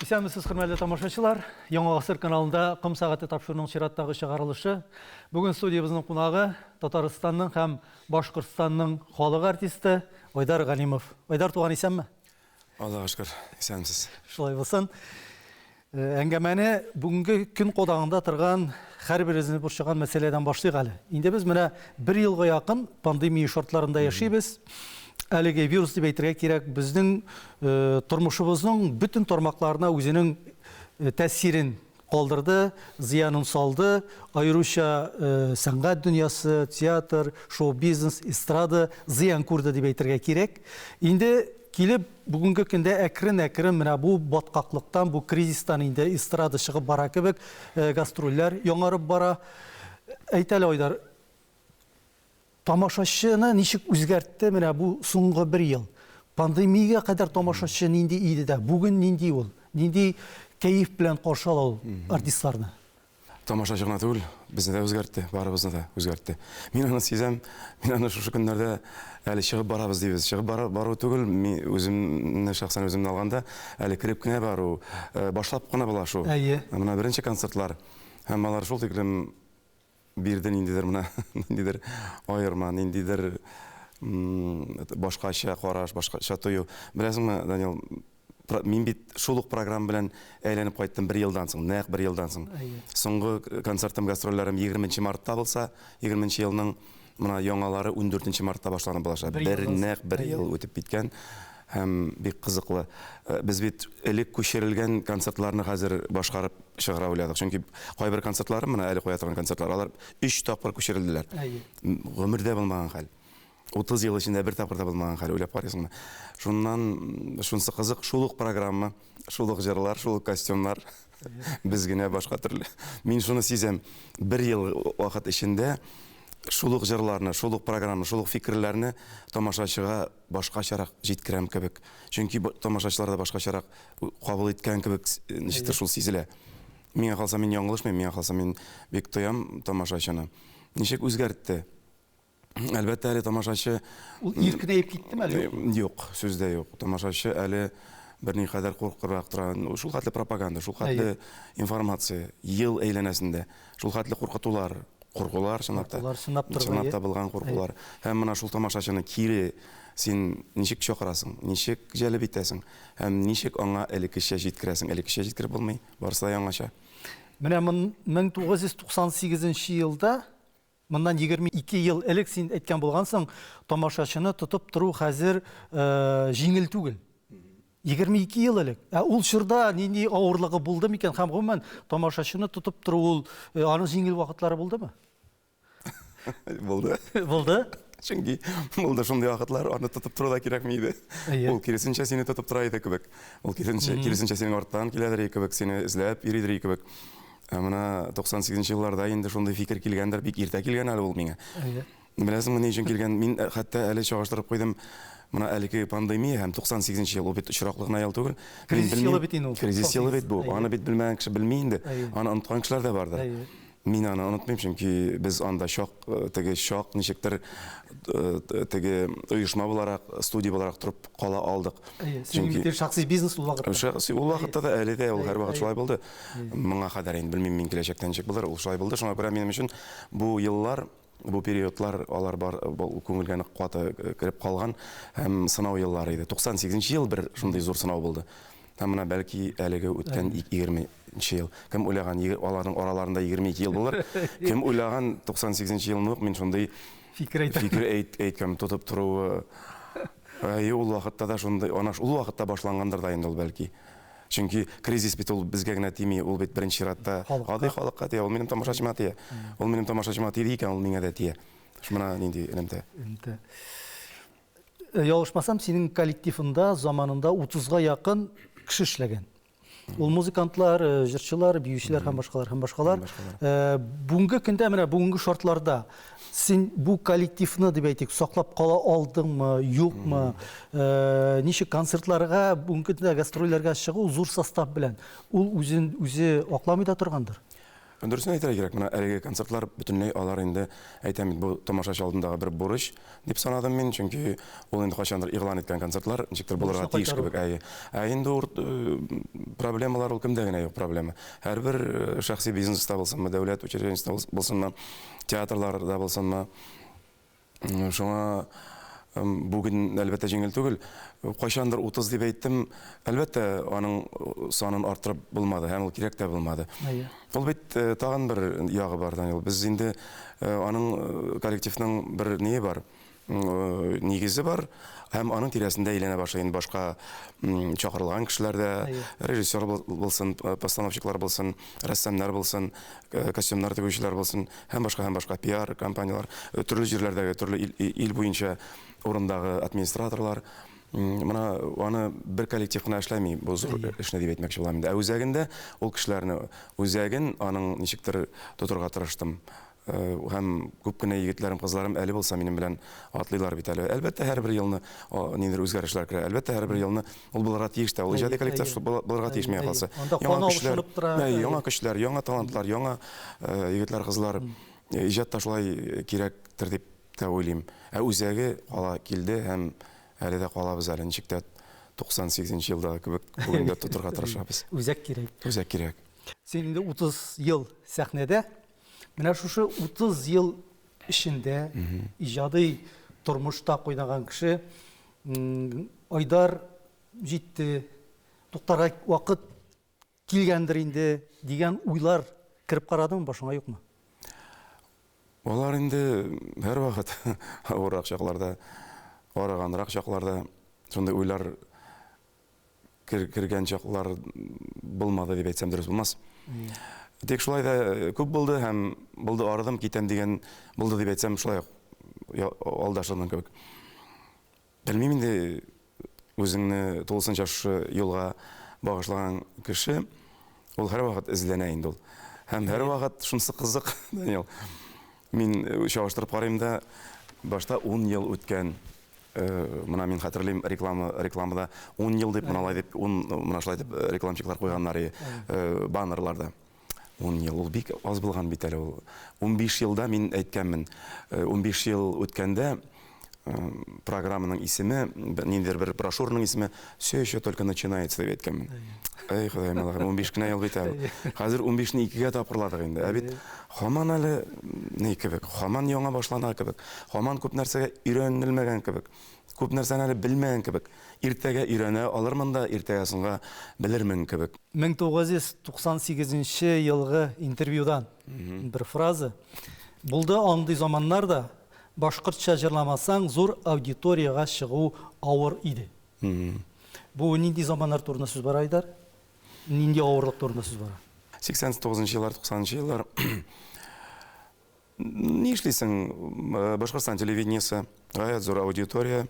Исәнмесез, хөрмәтле тамашачылар. Яңа гасыр каналында Ком сәгате тапшыруының чираттагы чыгарылышы. Бүген студиябезнең кунагы Татарстанның һәм Башкортстанның халык артисты Айдар Галимов. Айдар туган, исәнме? Аллага шөкер, исәнмесез. Шулай булсын. Әңгәмәне бүгенге көн кодагында торган һәрберебезне борчыган мәсьәләдән башлыйк әле. Инде без менә бер елга якын пандемия шартларында яшибез. Әлеге вирус дип әйтергә кирәк, безнең тормышыбызның бөтен тармакларына үзенең тәэсирен калдырды, зыянын салды. Аеруча сәнгать дөньясы, театр, шоу-бизнес, эстрада зыян күрде дип әйтергә кирәк. Инде килеп, бүгенге көндә әкрен-әкрен менә бу баткаклыктан, бу кризистан инде эстрада чыгып бара кебек, гастрольләр яңарып бара. Әйт әле, Айдар, тамашачыны ничек үзгәртте менә бу соңгы бер ел? Пандемиягә кадәр тамашачы нинди иде дә, бүген нинди ул? Нинди кәеф белән каршы ала ул артистларны? Тамашачы гына түгел, безне дә үзгәртте, барыбызны да үзгәртте. Мин аны сизәм, мин аны шушы көннәрдә әле чыгып барабыз дибез. Чыгып бару, бару түгел, мин үземне шәхсән үземне алганда, әле кереп кенә бару, башлап кына була шул. Әйе. Менә беренче концертлар һәм алар шул тиклем бирде ниндидер менә ниндидер аерма, ниндидер башкача караш, башкача тою. Беләсеңме, Данил, мин бит шул ук программа белән әйләнеп кайттым бер елдан соң, нәкъ бер елдан соң. Соңгы концертым, гастрольләрем 20 мартта булса, 20 елның менә яңалары 14 мартта башланып булачак. Бер нәкъ бер ел үтеп киткән һәм бик кызыклы. Без бит элек күчерелгән концертларны хәзер башкарып чыгара уйладык. Чөнки кайбер концертларым, менә әле куя торган концертлар, алар 3 тапкыр күчерелделәр. Гомердә булмаган хәл. 30 ел эчендә бер тапкыр да булмаган хәл, уйлап карыйсыңмы? Шуннан шунысы кызык, шул ук программа, шул ук җырлар, шул ук костюмнар. Без генә башка төрле. Мин шуны сизәм, бер ел вакыт эчендә шул ук җырларны, шул ук программа, шул ук фикерләрне тамашачыга башкачарак җиткерәм кебек. Чөнки тамашачылар да башкачарак кабул иткән кебек, ничектер шул сизелә. Миңа калса, мин яңлышмыйм, миңа калса, мин бик тоям тамашачыны. Ничек үзгәртте? Әлбәттә, әле тамашачы... Ул иркенәеп киттеме әле? Юк, сүз дә юк. Тамашачы әле берникадәр куркыбрак тора. Шул хәтле пропаганда, шул хәтле информация ел әйләнәсендә, шул хәтле куркытулар, куркулар чынлап та. Куркулар чынлап торган. Чынлап та булган куркулар. Һәм менә шул тамашачыны кире син ничек чакырасың, ничек җәлеп итәсең һәм ничек аңа элеккечә җиткерәсең? Элеккечә җиткереп булмый, барысы да яңача. Менә 1998 елда Моннан 22 ел элек син әйткән булгансың, тамашачыны тотып тору хәзер җиңел түгел. 22 ел элек. Ә ул чорда нинди авырлыгы булды микән һәм гомумән тамашачыны тотып тору ул аның җиңел вакытлары булдымы? Булды. Булды? Чөнки булды шундый вакытлар, аны тотып тору да кирәкми иде. Ул киресенчә сине тотып тора иде кебек. Ул киресенчә, киресенчә синең арттан киләдер кебек, сине эзләп йөридер кебек. Ә менә 98 нче елларда инде шундый фикер килгәндер, бик иртә килгән әле ул миңа. Әйе. Беләсеңме, ни өчен килгән? Мин э, хәтта әле чагыштырып куйдым. Менә әлеге пандемия һәм 98 нче ел, ул бит очраклы гына ел түгел. Кризис елы бит инде ул. Кризис елы бит бу. Аны бит белмәгән кеше белми инде. Аны оныткан кешеләр дә бардыр. Әйе. Мин аны онытмыйм, чөнки без анда чак, э, теге чак ничектер э, теге оешма буларак, студия буларак торып кала алдык. Әйе, синең бит шәхси бизнес ул вакытта. Шәхси ул вакытта да әле дә ул һәрвакыт шулай булды. Моңа кадәр инде белмим мин киләчәктә ничек булыр, ул шулай булды. Шуңа күрә минем өчен бу еллар, бу периодлар алар бар күңелгә нык каты э, кереп калган һәм сынау еллары иде. 98 нче ел бер шундый зур сынау булды. Һәм менә бәлки әлеге үткән 20 нче ел. Кем уйлаган, аларның араларында 22 ел булыр. Кем уйлаган, 98 нче елны ук мин шундый фикер әйтәм. Фикер әйт, әйткән, тотып торуы. Әйе, ул вакытта да шундый, ана ул вакытта башлангандыр да инде ул бәлки. Чөнки кризис бит ул безгә генә тими, ул бит беренче чиратта гади халыкка тия, ул минем тамашачыма тия. Ул минем тамашачыма тиде икән, ул миңа да тия. Менә нинди элемтә. Элемтә. Ялгышмасам, синең коллективында заманында 30-га якын кеше эшләгән. Ул музыкантлар, җырчылар, биючеләр һәм башкалар һәм башкалар. Бүгенге көндә менә бүгенге шартларда син бу коллективны дип әйтик, саклап кала алдыңмы, юкмы? Ничек концертларга, бүгенге көндә гастрольләргә чыгу зур состав белән, ул үзен үзе акламый да торгандыр? Дөресен әйтергә кирәк, менә әлеге концертлар бөтенләй алар инде, әйтәм бит, бу тамашачы алдындагы бер бурыч дип санадым мин, чөнки ул инде кайчандыр игълан иткән концертлар ничектер булырга тиеш кебек, әйе. Ә инде проблемалар ул кемдә генә юк проблема. Һәрбер шәхси бизнеста булсынмы, дәүләт учреждениесендә булсынмы, театрларда булсынмы, Шуңа бүген, әлбәттә, җиңел түгел. Кайчандыр 30 дип әйттем. Әлбәттә, аның санын арттырып булмады һәм ул кирәк тә булмады. Ул бит тагын бер ягы бар, Данил. Без инде аның коллективның бер ние бар, нигезе бар һәм аның тирәсендә әйләнә башлый инде башка чакырылган кешеләр дә, режиссер булсын, постановщиклар булсын, рәссамнар булсын, костюмнар тегүчеләр булсын һәм башка һәм башка пиар компанияләр, төрле җирләрдәге, төрле ил, ил буенча урындагы администраторлар. Менә аны бер коллектив кына эшләми бу зур эшне дип әйтмәкче булам инде. Ә үзәгендә ул кешеләрне, үзәген аның ничектер тотырга тырыштым. Һәм күп кенә егетләрем, кызларым әле булса минем белән атлыйлар бит әле. Әлбәттә, һәрбер елны ниндидер үзгәрешләр керә. Әлбәттә, һәрбер елны ул булырга тиеш тә. Ул иҗади коллектив булырга тиеш, миңа калса. Яңа көчләр, яңа көчләр, яңа талантлар, яңа егетләр, кызлар. Иҗат та шулай кирәктер дип тә уйлыйм. Ә үзәге кала килде һәм әле дә калабыз әле. Ничек тә 98 нче елдагы кебек бүген дә тотырга тырышабыз. Үзәк кирәк. Үзәк кирәк. Син инде 30 ел сәхнәдә. Менә шушы 30 ел эчендә иҗади тормышта кайнаган кеше Айдар җитте, туктарга вакыт килгәндер инде дигән уйлар кереп карадымы башыңа, юкмы? Алар инде һәрвакыт авыррак чакларда, арыганрак чакларда шундый уйлар кергән чаклар булмады дип әйтсәм дөрес булмас. Тик шулай да күп булды һәм булды арыдым, китәм дигән булды дип әйтсәм шулай ук алдашырмын кебек. Белмим инде, үзеңне тулысынча шушы юлга багышлаган кеше ул һәрвакыт эзләнә инде ул. Һәм һәрвакыт шунысы кызык, Данил. Мин чагыштырып карыйм да, башта 10 ел үткән Менә мин хәтерлим, реклама, рекламада 10 ел дип, менә алай дип, 10, менә шулай дип рекламщиклар куйганнар баннерларда. 10 ел, ул бик аз булган бит әле ул. 15 елда мин әйткәнмен, 15 ел үткәндә программаның исеме, ниндидер бер брошюраның исеме «Все еще только начинается» дип әйткәнмен. Әй, Ходаем, Аллаһым, 15 кенә ел бит әле. Хәзер 15-не икегә тапкырладык инде. Ә бит һаман әле ни кебек, һаман яңа башлана кебек, һаман күп нәрсәгә өйрәнелмәгән кебек, күп нәрсәне әле белмәгән кебек. Иртәгә өйрәнә алырмын да, иртәгә соңга белермен кебек. 1998 нче елгы интервьюдан бер фраза. Булды андый заманнар да, башкортча җырламасаң, зур аудиториягә чыгу авыр иде. Бу нинди заманнар турында сүз бара, Айдар? Нинди авырлык турында сүз бара? 89 нчы еллар, 90 нчы еллар. Ни эшлисең, Башкортстан телевидениесе, гаять зур аудитория.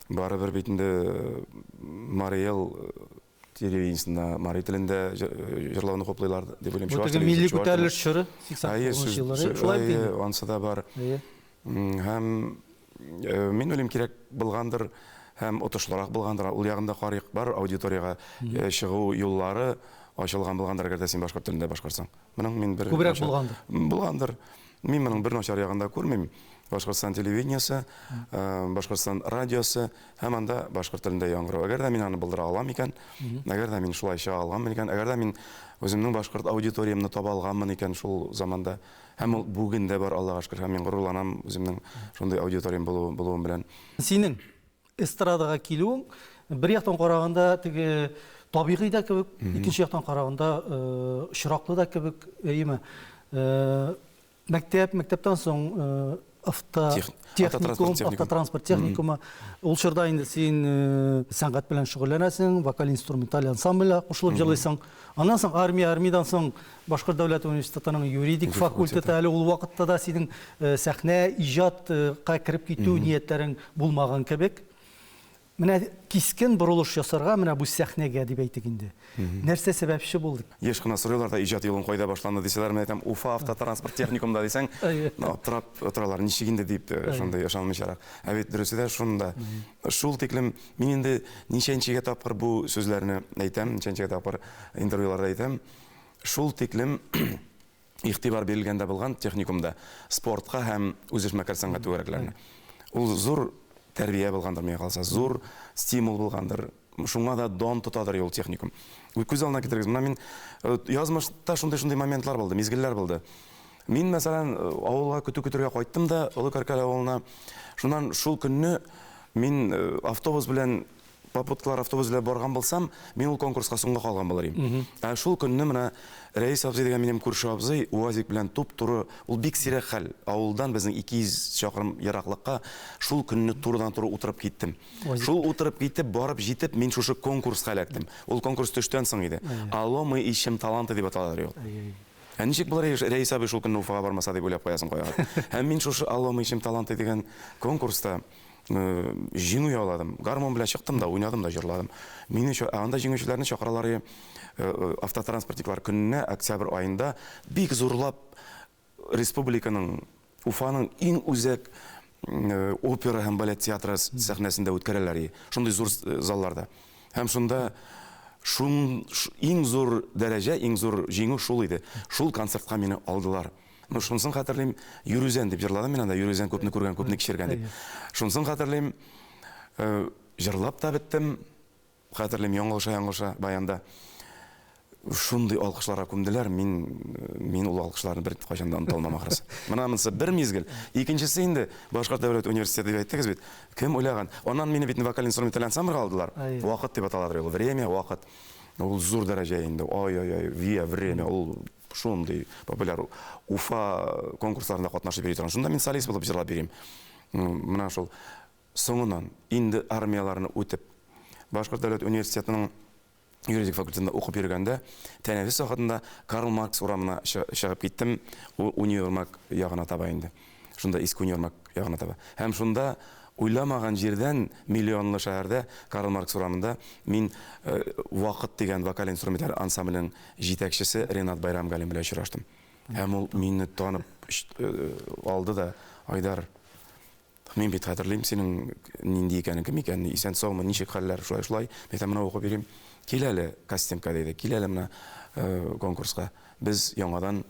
Барыбер бит инде Марий Эл телевидениесендә мари телендә җырлауны хуплыйлар дип уйлыйм. Бу теге милли күтәрелеш чоры, 89 еллары. Шулай бит инде. Ансы да бар. Һәм мин уйлыйм, кирәк булгандыр һәм отышлырак булгандыр. Ул ягында карыйк, бар аудиториягә чыгу юллары ачылган булгандыр, әгәр дә син башкорт телендә башкарсаң. Моның мин бер Күбрәк булгандыр. Булгандыр. Мин моның бер начар ягын да күрмим. Башкортстан телевидениесе, Башкортстан радиосы һәм анда башкорт телендә яңгырау. Әгәр дә мин аны булдыра алам икән, әгәр дә мин шулай чыга алганмын икән, әгәр дә мин үземнең башкорт аудиториямне таба алганмын икән шул заманда, һәм ул бүген дә бар, Аллага шөкер, һәм мин горурланам үземнең шундый аудиториям булуым белән. Синең эстрадага килүең бер яктан караганда теге табигый да кебек, икенче яктан караганда очраклы да кебек, әйеме? Мәктәп, мәктәптән соң автотехникум, автотранспорт техникумы. Ул чорда инде син сәнгать белән шөгыльләнәсең, вокаль-инструменталь ансамбльгә кушылып җырлыйсың. Аннан соң армия, армиядән соң Башкорт дәүләт университетының юридик факультеты. Әле ул вакытта да синең сәхнә, иҗатка кереп китү ниятләрең булмаган кебек. Менә кискен борылыш ясарга менә бу сәхнәгә дип әйтик инде. Нәрсә сәбәпче булды? Еш кына сорыйлар да, иҗат юлың кайда башланды дисәләр, мин әйтәм, Уфа автотранспорт техникумында дисәң, аптырап торалар, ничек инде дип, шундый ышанмыйчарак. Ә бит дөресе дә шунда. Шул тиклем мин инде ничәнчегә тапкыр бу сүзләрне әйтәм, ничәнчегә тапкыр интервьюларда әйтәм. Шул тиклем игътибар бирелгән дә булган техникумда спортка һәм үзешмәкәр сәнгать түгәрәкләренә. Ул зур тәрбия булгандыр, миңа калса, зур стимул булгандыр. Шуңа да дан тотадыр ул техникум. Күз алдына китерегез, менә мин э, язмышта шундый-шундый моментлар булды, мизгелләр булды. Мин, мәсәлән, э, авылга көтү көтергә кайттым да, Олы Кәркәл авылына. Шуннан шул көнне мин э, автобус белән попуткалар автобус белән барган булсам, мин ул конкурска соңга калган булыр идем. Ә шул көнне менә Рәис абзый дигән минем күрше абзый УАЗик белән туп-туры, ул бик сирәк хәл, авылдан безнең 200 чакрым ераклыкка шул көнне турыдан-туры утырып киттем. Шул утырып китеп, барып җитеп, мин шушы конкурска эләктем. Ул конкурс төштән соң иде. Алло, мы ищем таланты дип аталадыр ул. Ә ничек булыр иде, Рәис абый шул көнне Уфага бармаса дип уйлап куясың кайвакыт. Һәм мин шушы Алло, мы ищем таланты дигән конкурста җиңү яуладым. Гармун белән чыктым да, уйнадым да, җырладым. Мине ә анда җиңүчеләрне чакыралар иде автотранспортниклар көненә, октябрь аенда бик зурлап республиканың, Уфаның иң үзәк опера һәм балет театры сәхнәсендә үткәрәләр иде. Шундый зур залларда. Һәм шунда шун иң зур дәрәҗә, иң зур җиңү шул иде. Шул концертка мине алдылар. Ну, шунысын хәтерлим, Юрүзән дип җырладым мин анда, Юрүзән күпне күргән, күпне кичергән дип. Шунысын хәтерлим, э, җырлап та беттем, хәтерлим, яңылыша-яңылыша баянда. Шундый алкышларга күмделәр, мин, мин ул алкышларны бер кайчан да оныта алмам ахрысы. Менә монысы бер мизгел. Икенчесе инде, Башкорт дәүләт университеты дип әйттегез бит. Кем уйлаган? Аннан мине бит вокаль-инструменталь ансамбльгә алдылар. Вакыт дип аталадыр ул, время, вакыт. Ул зур дәрәҗә инде. Ай-ай-ай, виа, время, ул Шундый популяр Уфа конкурсларында катнашып йөри торган. Шунда мин солист булып җырлап йөрим. Менә шул. Соңыннан, инде армияләрне үтеп, Башкорт дәүләт университетының юридик факультетында укып йөргәндә, тәнәфес вакытында Карл Маркс урамына чыгып киттем, универмаг ягына таба инде. Шунда иске универмаг ягына таба. Һәм шунда уйламаган җирдән, миллионлы шәһәрдә, Карл Маркс урамында мин Вакыт дигән вокаль-инструменталь ансамбльнең җитәкчесе Ренат Байрамгалин белән очраштым. Һәм ул мине танып алды да, Айдар, мин бит хәтерлим синең нинди икәнен, кем икәнен, исән-саумы, ничек хәлләр, шулай-шулай. Мин әйтәм, менә укып йөрим. Кил әле кастингка, диде, кил әле менә конкурска. Без яңадан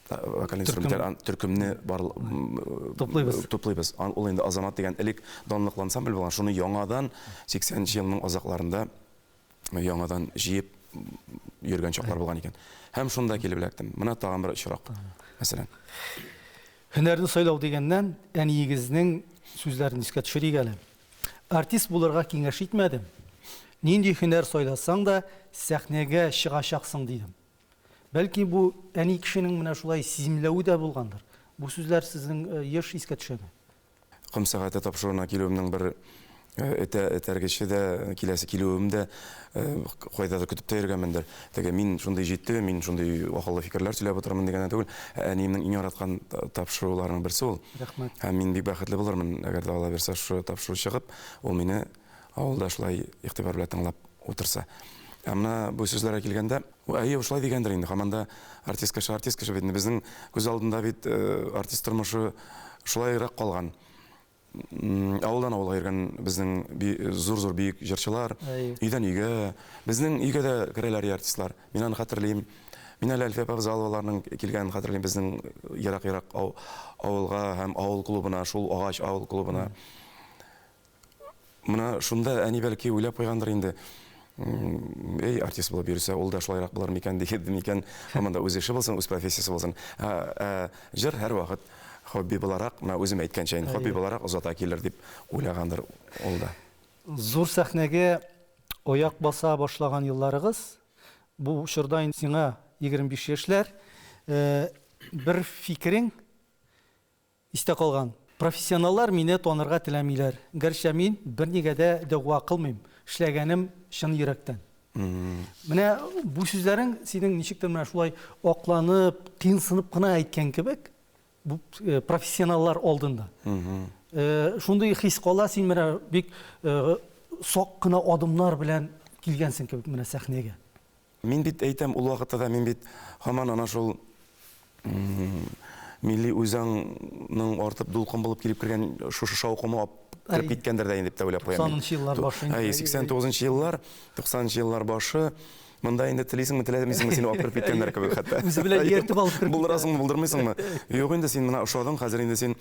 вокаль инструменталь төркемне бар туплыйбыз. Туплыйбыз. Ул инде Азамат дигән элек данлыклы ансамбль булган. Шуны яңадан 80 нче елның азакларында яңадан җыеп йөргән чаклар булган икән. Һәм шунда килеп эләктем. Менә тагын бер очрак, мәсәлән. Һөнәрне сайлау дигәннән, әниегезнең сүзләрен искә төшерик әле. Артист булырга киңәш итмәдем. Нинди һөнәр сайласаң да, сәхнәгә чыгачаксың, дидем. Бәлки бу әни кешенең менә шулай сиземләве дә булгандыр. Бу сүзләр сезнең еш искә төшәме? Ком сәгате тапшыруына килүемнең бер этә, этәргече дә, киләсе килүем дә, кайдадыр көтеп тә йөргәнмендер. Теге мин шундый җитте, мин шундый акыллы фикерләр сөйләп утырырмын дигәннән түгел, ә әниемнең иң яраткан тапшыруларының берсе ул. Рәхмәт. Һәм мин бик бәхетле булырмын, әгәр дә Алла бирсә, шушы тапшыру чыгып, ул мине авылда шулай игътибар белән тыңлап утырса. Ә менә бу сүзләргә килгәндә, әйе, шулай дигәндер инде, һаман да артист кеше артист кеше бит инде. Безнең күз алдында бит артист тормышы шулайрак калган. Авылдан авылга йөргән безнең зур-зур бөек җырчылар, өйдән өйгә, безнең өйгә дә керәләр артистлар. Мин аны хәтерлим. Мин әле Әлфия апа Абзаловаларның килгәнен хәтерлим безнең ерак-ерак авылга һәм авыл клубына, шул агач авыл клубына. Менә шунда әни бәлки уйлап куйгандыр инде, эй, артист булып йөрсә, ул да шулайрак булыр микән диде микән. Һаман да үз эше булсын, үз профессиясе булсын. Ә җыр һәрвакыт хобби буларак, менә үзем әйткәнчә инде, хобби буларак озата килер дип уйлагандыр ул да. Зур сәхнәгә аяк баса башлаган елларыгыз, бу чорда инде сиңа 25 яшьләр, бер фикерең Истә калган. Профессионаллар мине танырга теләмиләр, гәрчә мин бернигә дә дәгъва кылмыйм, эшләгәнем чын йөрәктән. Менә бу сүзләрең синең ничектер менә шулай акланып, кыенсынып кына әйткән кебек, бу профессионаллар алдында. Шундый хис кала, син менә бик сак кына адымнар белән килгәнсең кебек менә сәхнәгә. Мин бит әйтәм, ул вакытта да мин бит һаман ана шул милли үзаңның артып дулкын булып килеп кергән шушы шаукымы алып кереп киткәндер дә инде дип тә уйлап куям. 90 нчы еллар башы. Әйе, 89 нчы еллар, 90 нчы еллар башы. Монда инде телисеңме, теләмисеңме, сине алып кереп киткәннәр кебек хәтта. Үзе белән ияртеп алып кереп. Булдырасыңмы, булдырмыйсыңмы? Юк инде син менә ошадың, хәзер инде син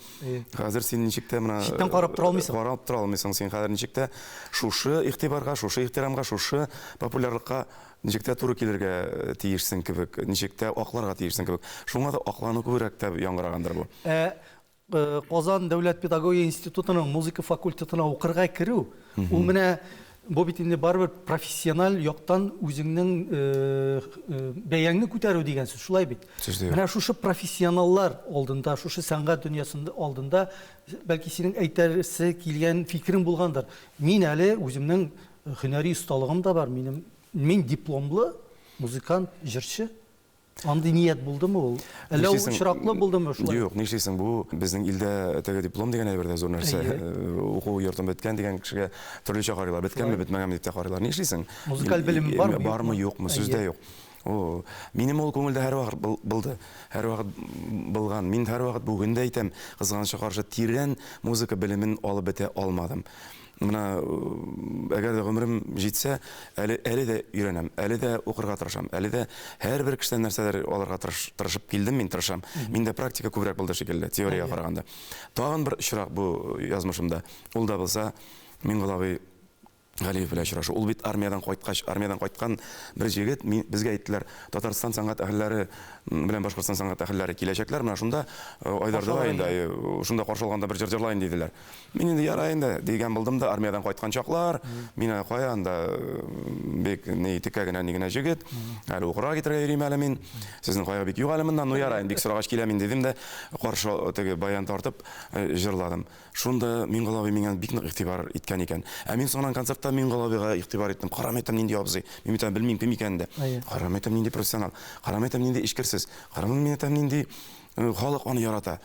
хәзер син ничек тә менә читтән карап тора алмыйсың. Карап тора алмыйсың син хәзер ничек тә шушы игътибарга, шушы ихтирамга, шушы популярлыкка ничек тә туры килергә тиешсең кебек, ничек тә акларга тиешсең кебек. Шуңа да аклану күбрәк тә яңгырагандыр бу. Ә Казан дәүләт педагогия институтының музыка факультетына укырга керү, ул менә бу бит инде барыбер профессиональ яктан үзеңнең бәяңне күтәрү дигән сүз, шулай бит? Менә шушы профессионаллар алдында, шушы сәнгать дөньясында алдында бәлки синең әйтәсе килгән фикерең булгандыр. Мин әле үземнең һөнәри осталыгым да бар, минем мин дипломлы музыкант, җырчы. Андый ният булдымы ул? Әллә ул очраклы булдымы шулай? Юк, нишлисең, бу безнең илдә теге диплом дигән әйбер дә зур нәрсә. Уку йортын беткән дигән кешегә төрлечә карыйлар. Беткәнме, бетмәгәнме дип тә карыйлар. Нишлисең? Музыкаль белем бармы, бармы, юкмы, сүз дә юк. О, минем ул күңелдә һәрвакыт булды. Һәрвакыт булган. Мин һәрвакыт бүген дә әйтәм, кызганычка каршы, тирән музыка белемен алып бетә алмадым. Менә әгәр дә гомерем җитсә, әле әле дә өйрәнәм, әле дә укырга тырышам, әле дә һәрбер кешедән нәрсәдер алырга тырыш, тырышып килдем мин, тырышам. Миндә практика күбрәк булды шикелле, теориягә караганда. Тагын бер очрак бу язмышымда. Ул да булса, Миңгол абый Галиев белән очрашу. Ул бит армиядән кайткач, армиядән кайткан бер җегет, мин, безгә әйттеләр, Татарстан сәнгать әһелләре белән Башкортстан сәнгать әһелләре киләчәкләр, менә шунда Айдар да инде, шунда каршы алганда бер җыр җырлаен диделәр. Мин инде ярай инде, дигән булдым да, армиядән кайткан чаклар, мин әле кая анда бик ни текә генә ни генә җегет, әле укырга китергә йөрим әле мин. Сезнең кайгы бик юк әле моннан, ну ярай инде, бик сорагач киләм инде дидем дә, каршы теге баян тартып җырладым. Шунда Миңгол абый миңа бик нык игътибар иткән икән. Ә мин соңыннан концертта Миңгол абыйга игътибар иттем. Карам әйтәм, нинди абзый. Мин бит аны белмим кем икәнен дә. Карам әйтәм, нинди профессионал. Карам әйтәм, нинди эчкерсез. Карам мин әйтәм, нинди халык аны ярата.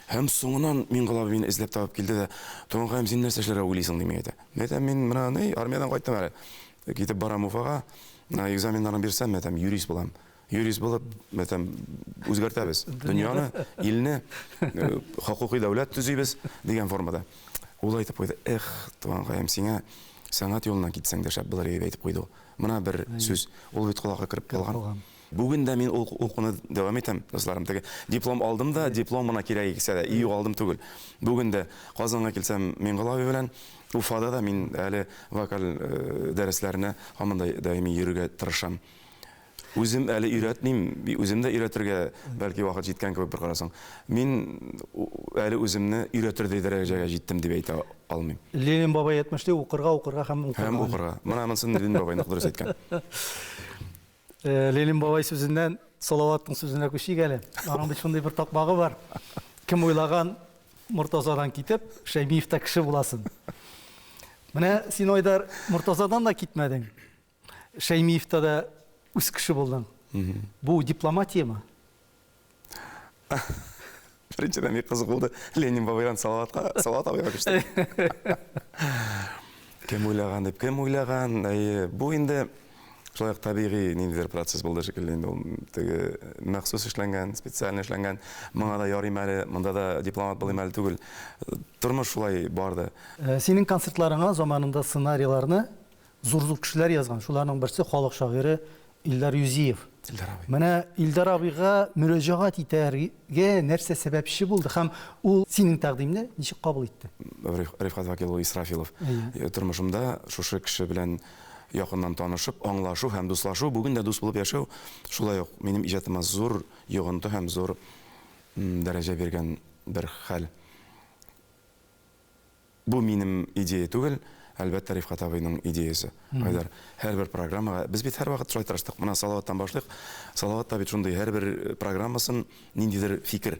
Һәм соңыннан Миңгол абый мине эзләп табып килде дә, Туганкаем, син нәрсә эшләргә уйлыйсың, ди миңа әйтә. Мин әйтәм, мин менә ни, армиядән кайттым әле. Китеп барам Уфага, менә экзаменнарны бирсәм, мин әйтәм, юрист булам. Юрист булып, мин әйтәм, үзгәртәбез дөньяны, илне, хокукый дәүләт төзибез, дигән формада. Ул әйтеп куйды, эх, туганкаем, сиңа сәнгать юлыннан китсәң дә шәп булыр иде, дип әйтеп куйды ул. Менә бер сүз, ул бит колакка кереп калган. Бүген дә мин ул укуны дәвам итәм, дусларым. Теге диплом алдым да, диплом гына кирәк иксә дә, и юк алдым түгел. Бүген дә Казанга килсәм, Миңгол абый белән, Уфада да мин әле вокаль дәресләренә һаман да даими йөрергә тырышам. Үзем әле өйрәтмим, үзем дә өйрәтергә бәлки вакыт җиткән кебек бер карасаң. Мин әле үземне өйрәтердәй дәрәҗәгә җиттем дип әйтә алмыйм. Ленин бабай әйтмешли, укырга, укырга һәм укырга. Һәм укырга. Менә монысын Ленин бабай нык дөрес әйткән. Ленин бабай сүзеннән Салаватның сүзенә күчик әле. Аның бит шундый бер такмагы бар. Кем уйлаган Мортазадан китеп, Шәймиевтә кеше буласын. Менә син, Айдар, Мортазадан да китмәдең. Шәймиевтә дә үз кеше булдың. Бу дипломатияме? Беренчедән бик кызык булды. Ленин бабайдан Салаватка, Салават абыйга күчтек. Кем уйлаган дип, кем уйлаган? Әйе, бу инде шулай ук табигый ниндидер процесс булды шикелле инде ул теге махсус эшләнгән, специально эшләнгән. Моңа да ярыйм әле, монда да дипломат булыйм әле түгел. Тормыш шулай барды. Синең концертларыңа заманында сценарийларны зур-зур кешеләр язган. Шуларның берсе халык шагыйре Илдар Юзиев. Илдар абый. Менә Илдар абыйга мөрәҗәгать итәргә нәрсә сәбәпче булды һәм ул синең тәкъдимне ничек кабул итте? Рифкать Вакил улы Исрафилов. Тормышымда шушы кеше белән якыннан танышып, аңлашу һәм дуслашу, бүген дә дус булып яшәү шулай ук минем иҗатыма зур йогынты һәм зур дәрәҗә биргән бер хәл. Бу минем идея түгел, әлбәттә, Рифкать абыйның идеясе. Айдар, һәрбер программага, без бит һәрвакыт шулай тырыштык. Менә Салаваттан башлыйк. Салават та бит шундый, һәрбер программасын ниндидер фикер.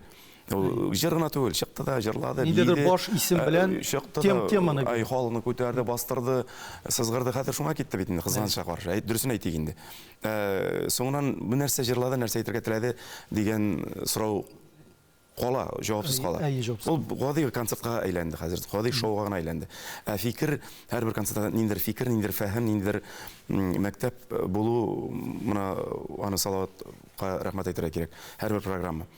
Ул җыр гына түгел, чыкты да җырлады, биеде. Ниндидер баш исем белән чыкты да, теманы. Ай, халыкны күтәрде, бастырды, сызгырды. Хәзер шуңа китте бит инде, кызганычка каршы. Әйт, дөресен әйтик инде. Соңыннан бу нәрсә җырлады, нәрсә әйтергә теләде дигән сорау кала, җавапсыз кала. Әйе, җавапсыз. Ул гади концертка әйләнде хәзер, гади шоуга гына әйләнде. Ә фикер, һәрбер концертта ниндидер фикер, ниндидер фәһем, ниндидер мәктәп булу, менә аны Салаватка рәхмәт әйтергә кирәк. Һәрбер программа.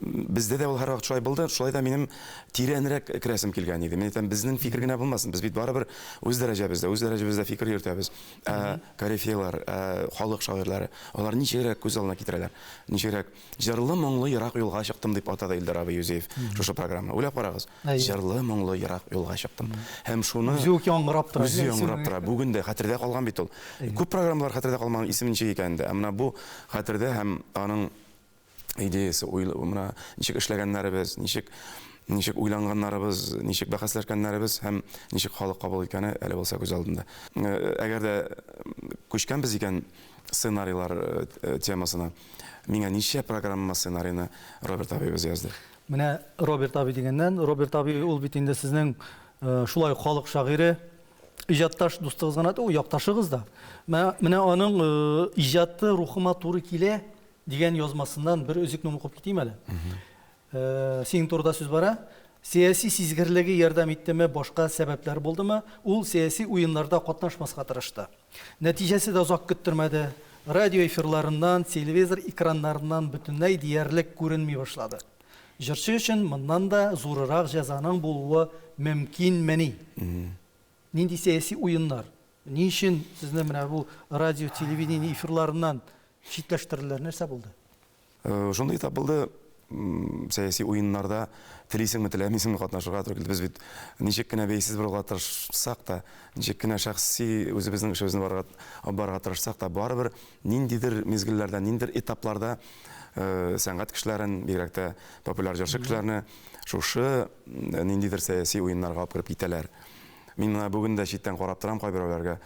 Бездә дә ул һәрвакыт шулай булды, шулай да минем тирәнрәк керәсем килгән иде. Мин әйтәм, безнең фикер генә булмасын, без бит барыбер үз дәрәҗәбездә, үз дәрәҗәбездә фикер йөртәбез. Ә корифейлар, ә халык шагыйрьләре, алар ничегрәк күз алдына китерәләр? Ничегрәк җырлы моңлы ерак юлга чыктым дип атады Илдар абый Юзеев шушы программа. Уйлап карагыз. Җырлы моңлы ерак юлга чыктым. Һәм шуны Үзе үк яңгырап тора. Үзе яңгырап тора. Бүген дә хәтердә калган бит ул. Күп программалар хәтердә калмаган, исеме ничек икәнен дә. Ә менә бу хәтердә һәм аның идеясе, менә ничек эшләгәннәребез, ничек ничек уйланганнарыбыз, ничек бәхәсләшкәннәребез һәм ничек халык кабул иткәне әле булса күз алдында. Әгәр дә күчкәнбез икән сценарийлар темасына, миңа ничә программа сценарийны Роберт абыебыз язды. Менә Роберт абый дигәннән, Роберт абый ул бит инде сезнең шулай ук халык шагыйре, иҗатташ дустыгыз гына түгел, якташыгыз да. Менә аның иҗаты рухыма туры килә дигән язмасыннан бер өзекне укып китим әле. Синең турыда сүз бара. Сәяси сизгерлеге ярдәм иттеме, башка сәбәпләр булдымы, ул сәяси уеннарда катнашмаска тырышты. Нәтиҗәсе дә озак көттермәде, радио эфирларыннан, телевизор экраннарыннан бөтенләй диярлек күренми башлады. Җырчы өчен моннан да зурырак җәзаның булуы мөмкинмени? Нинди сәяси уеннар? Ни өчен сезне менә бу радио, телевидение эфирларыннан читләштерделәр? Нәрсә булды? Шундый этап булды, сәяси уеннарда телисеңме, теләмисеңме катнашырга туры килде. Без бит ничек кенә бәйсез булырга тырышсак та, ничек кенә шәхси үзебезнең эшебезне барырга, алып барырга тырышсак та, барыбер ниндидер мизгелләрдә, ниндидер этапларда сәнгать кешеләрен, бигрәк тә популяр җырчы кешеләрне шушы ниндидер сәяси уеннарга алып кереп китәләр. Мин менә бүген дә читтән карап торам кайберәүләргә.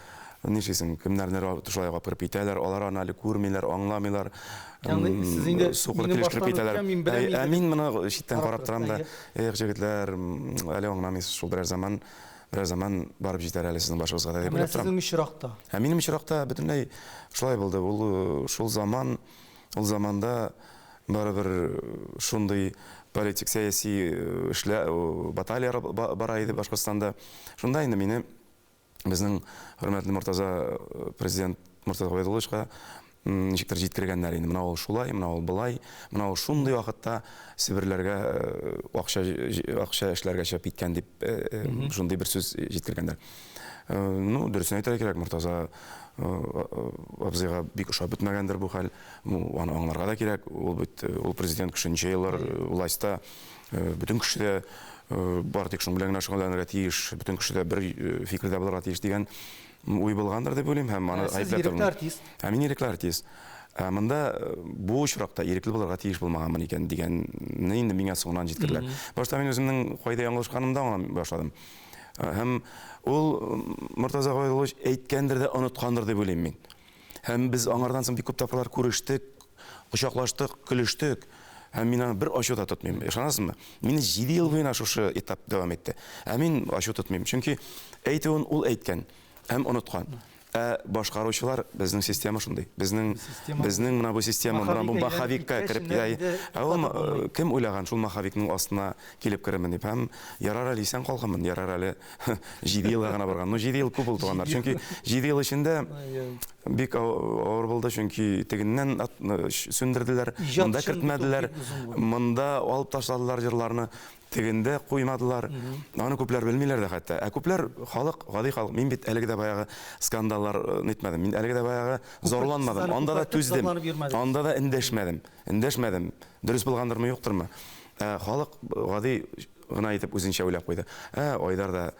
Нишлисең, кемнәрнедер шулай ук алып кереп китәләр, алар аны әле күрмиләр, аңламыйлар. Ягъни сез инде сукыр минем килеш кереп баштан китәләр. үткән, мин беләм Ә, инде ә дип мин моны читтән карап карап торам да, торасыз, эх, җегетләр, әле аңламыйсыз, шул берәр заман, берәр заман барып җитәр әле сезнең башыгызга да Ә дип менә уйлап торам. сезнең очракта? Ә минем очракта бөтенләй шулай булды. Ул шул заман, ул заманда Барыбер шундый политик, сәяси эшләр, баталияләр бара иде Башкортстанда. Шунда инде мине безнең хөрмәтле Мортаза президент Мортаза Гобәйдулловичка ничектер җиткергәннәр инде. Менә ул шулай, менә ул болай, менә ул шундый вакытта Себерләргә акча акча эшләргә чыгып киткән дип шундый бер сүз җиткергәннәр. Ну, дөресен әйтергә кирәк, Мортаза абзыйга бик ошап бетмәгәндер бу хәл. Ну, аны аңларга да кирәк. Ул бит ул президент кеше ничә еллар властьта, бөтен кеше дә бары тик шуның белән генә шөгыльләнергә тиеш, бөтен кеше дә бер фикердә булырга тиеш дигән уй булгандыр дип уйлыйм һәм аны Ә сез гаепләп ирекле тормыйм. артист. Ә мин ирекле артист. Ә монда бу очракта ирекле булырга тиеш булмаганмын икән дигәнне инде миңа соңыннан җиткерделәр. Башта мин үземнең кайда ялгышканымны да аңламый башладым. Һәм ул Мортаза Габәйдуллович әйткәндер дә оныткандыр дип уйлыйм мин. Һәм без аңардан соң бик күп тапкырлар күрештек, кочаклаштык, көлештек. Һәм мин аны бер ачу да тотмыйм. Ышанасызмы? Мине 7 ел буена шушы этап дәвам итте. Ә мин ачу тотмыйм. Чөнки әйтүен ул әйткән һәм оныткан. Ә башкаручылар, безнең система шундый. Безнең безнең менә бу система, менә бу маховикка кереп китә. Ә ул кем уйлаган шул маховикның астына килеп керермен дип. Һәм ярар әле исән калганмын, ярар әле Җиде елга гына барган. Ну, җиде ел күп ул, туганнар. Чөнки җиде ел эчендә бик авыр булды, чөнки тегеннән сүндерделәр, монда кертмәделәр, монда алып ташладылар җырларны, тегендә куймадылар. Аны күпләр белмиләр дә хәтта. Ә күпләр халык, гади халык. Мин бит әлеге дә баягы скандаллар нитмәдем. Мин әлеге дә баягы зарланмадым. Анда да түздем. Анда да эндәшмәдем. Эндәшмәдем. Дөрес булгандырмы, юктырмы? Ә халык гади гына итеп үзенчә уйлап куйды. Ә, Айдар да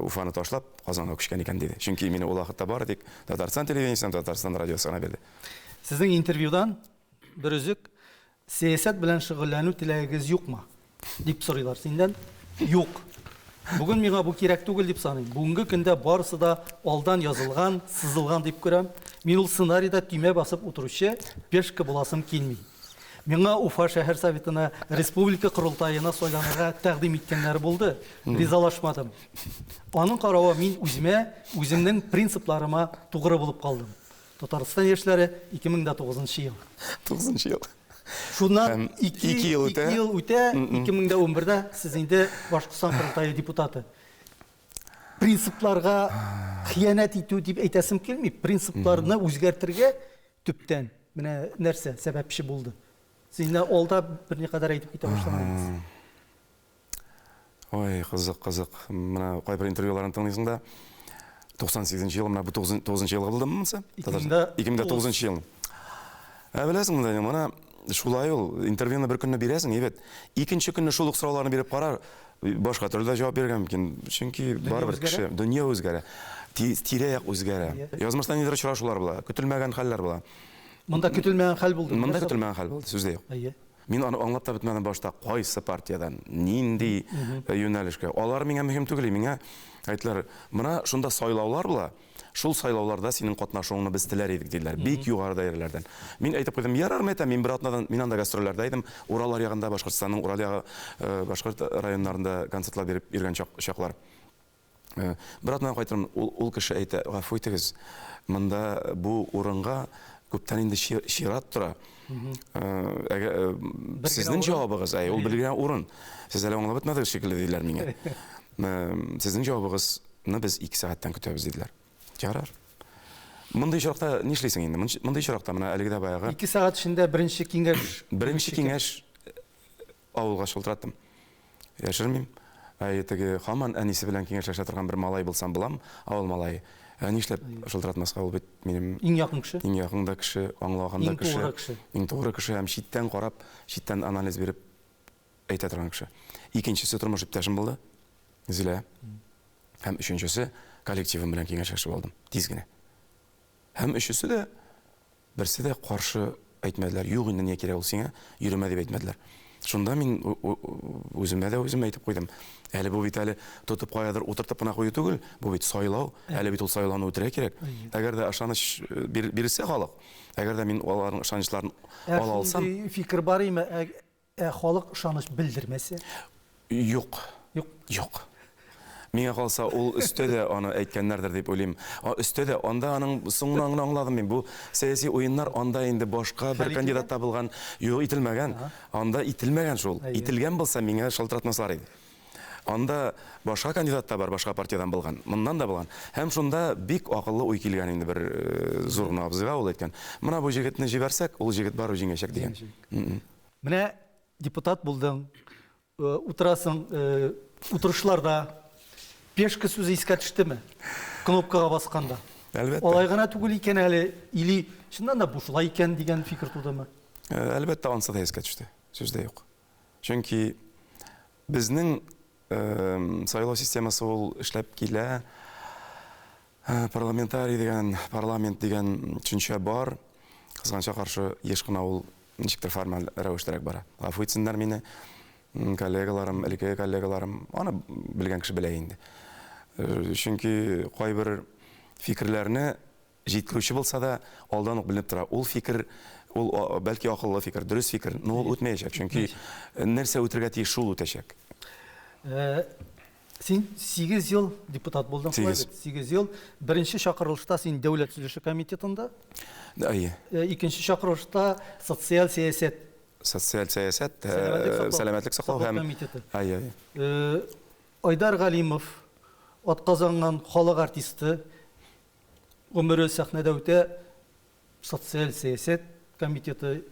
Уфаны ташлап, Казанга күчкән икән, диде. Чөнки мине ул вакытта бары тик Татарстан телевидениесе һәм Татарстан радиосы гына бирде. Сезнең интервьюдан бер өзек, Сәясәт белән шөгыльләнү теләгегез юкмы? дип сорыйлар синнән. Юк. Бүген миңа бу кирәк түгел дип саныйм. Бүгенге көндә барысы да алдан язылган, сызылган дип күрәм. Мин ул сценарийда төймә басып утыручы пешка буласым килми. Миңа Уфа шәһәр советына, республика корылтаена сайланырга тәкъдим иткәннәре булды. Ризалашмадым. Аның каравы мин үземә, үземнең принципларыма тугры булып калдым. Татарстан яшьләре, 2009 нчы ел. Тугызынчы ел. Шуннан ике, ике ел үтә. Ике ел үтә, 2011-дә сез инде Башкортстан корылтае депутаты. Принципларга хыянәт итү дип әйтәсем килми. Принципларны үзгәртергә төптән. Менә нәрсә сәбәпче булды? Син дә алда берникадәр әйтеп китә башладың. Ой, кызык, кызык. Менә кайбер интервьюларын тыңлыйсың да. 98 нче ел, менә бу 9 елгы булдымы монысы? 2009 ел. Ә беләсеңме, Данил, менә шулай ул, интервьюны бер көнне бирәсең, әйбәт. Икенче көнне шул ук сорауларны биреп кара, башка төрле дә җавап бирергә мөмкин. Чөнки барыбер кеше, дөнья үзгәрә, тирә-як үзгәрә. Язмышта ниндидер очрашулар була, көтелмәгән хәлләр була. Монда көтелмәгән хәл булды. Монда көтелмәгән хәл булды, сүз дә юк. Әйе. Мин аны аңлап та бетмәдем башта, кайсы партиядән, нинди юнәлешкә. Алар миңа мөһим түгел, миңа әйттеләр, менә шунда сайлаулар була, шул сайлауларда синең катнашуыңны без теләр идек, диделәр, бик югары даирәләрдән. Мин әйтеп куйдым, ярар, мәйтәм, мин бер атнадан, мин анда гастрольләрдә идем, Урал аръягында, Башкортстанның Урал ягы, башкорт районнарында концертлар биреп йөргән чаклар. Бер атнадан кайтырмын, ул, ул кеше әйтә, гафу итегез, монда бу урынга күптән инде чират тора. Сезнең җавабыгыз, әй, ул бер генә урын. Сез әле аңлап бетмәдегез шикелле, диделәр миңа. Сезнең җавабыгызны без 2 сәгатьтән көтәбез, диделәр. Ярар. Мондый очракта нишлисең инде? Мондый очракта менә әлеге дә баягы. 2 сәгать эчендә беренче киңәш. Беренче киңәш авылга шылтыраттым. Яшермим. Әй, теге һаман әнисе белән киңәшләшә торган бер малай булсам булам, авыл малае. Ә нишләп шылтыратмаска, ул бит минем Иң якын кеше. Иң якын да кеше, аңлаган да кеше. Иң тугры кеше. Иң тугры кеше һәм читтән карап, читтән анализ биреп әйтә торган кеше. Икенчесе тормыш иптәшем булды, Зилә. Һәм өченчесе коллективым белән киңәшләшеп алдым, тиз генә. Һәм өчесе дә Берсе дә каршы әйтмәделәр, юк инде, нигә кирәк ул сиңа, йөремә дип әйтмәделәр. Шунда мин үземә дә үзем әйтеп куйдым. Әле бу бит әле тотып каядыр утыртып кына кую түгел, бу бит сайлау, әле бит ул сайлауны үтерә кирәк. Әгәр дә ышаныч бирелсә халык, әгәр дә мин аларның ышанычларын ала алсам. Ә шундый фикер бар име, Ә халык ышаныч белдермәсә? Юк. Юк. Юк. Миңа калса, ул өстә дә аны әйткәннәрдер дип уйлыйм. Өстә дә, анда аның соңыннан гына аңладым мин. Бу сәяси уеннар анда инде башка бер кандидат табылган, юк, ителмәгән. Анда ителмәгән шул. Ителгән булса, миңа шалтыратмаслар иде. Анда башка кандидат та бар, башка партиядән булган, моннан да булган. Һәм шунда бик акыллы уй килгән инде бер зур гына абзыйга, ул әйткән, менә бу җегетне җибәрсәк, ул җегет барыбер җиңәчәк дигән. Менә депутат булдың, утырасың утырышларда, пешка сүзе искә төштеме? Кнопкага басканда. Әлбәттә. Алай гына түгел икән әле, или чыннан да бу шулай икән дигән фикер тудымы? Әлбәттә, ансы да искә төште, сүз дә юк. Чөнки безнең сайлау системасы ул эшләп килә. Парламентарий дигән, парламент дигән төшенчә бар. Кызганычка каршы, еш кына ул ничектер формаль рәвештәрәк бара. Гафу итсеннәр мине, коллегаларым, элеккеге коллегаларым, аны белгән кеше белә инде. Чөнки кайбер фикерләрне җиткерүче булса да, алдан ук беленеп тора. Ул фикер, ул бәлки акыллы фикер, дөрес фикер, но ул үтмәячәк, чөнки нәрсә үтергә тиеш, шул үтәчәк. Син 8 ел депутат булдың, шулай бит? 8 ел. Беренче чакырылышта син Дәүләт төзелеше комитетында. Әйе. Икенче чакырылышта социаль сәясәт. Социаль сәясәт, сәламәтлек саклау һәм комитеты. Әйе, әйе. Айдар Галимов, атказанган халык артисты, гомере сәхнәдә үтә, социаль сәясәт комитеты,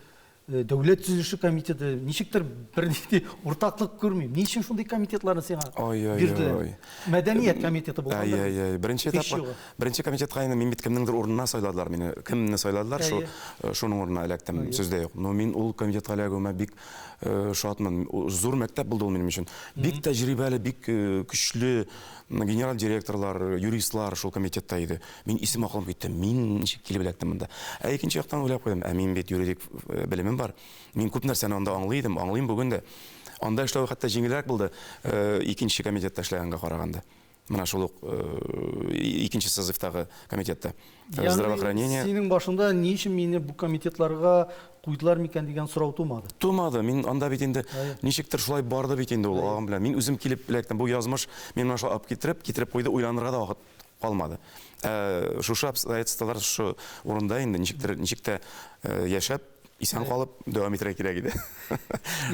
дәүләт төзелеше комитеты, ничектер бернинди уртаклык күрмим. Ни өчен шундый комитетларны сиңа бирделәр? Мәдәният комитеты булганда. Ай-яй-яй. Беренче этапка, беренче комитетка инде мин бит кемнеңдер урынына сайладылар мине. Кемне сайладылар, шу шуның урынына эләктем, сүз дә юк. Но мин ул комитетка эләгүемә бик шатмын. Зур мәктәп булды ул минем өчен. Бик тәҗрибәле, бик көчле генераль директорлар, юристлар шул комитетта иде. Мин исем акылым китте, мин ничек килеп эләктем монда? Ә икенче яктан уйлап куйдым, ә мин бит юридик э, белемем бар. Мин күп нәрсәне анда аңлый идем, аңлыйм бүген дә. Анда эшләү хәтта җиңелрәк булды, э, икенче комитетта эшләгәнгә караганда. Менә шул ук э, икенче созывтагы комитетта. Ягъни Здравоохранение. синең башыңда ни өчен мине бу комитетларга куйдылар микән дигән сорау тумады? Тумады. Мин анда бит инде ничектер шулай барды бит инде ул агым белән. Мин үзем килеп эләктем. Бу язмыш мин менә шулай алып китереп, китереп куйды, уйланырга да вакыт калмады. Ә шушы обстоятельстволар шушы урында инде ничектер, ничек тә яшәп, Исән калып, дәвам итәргә кирәк иде.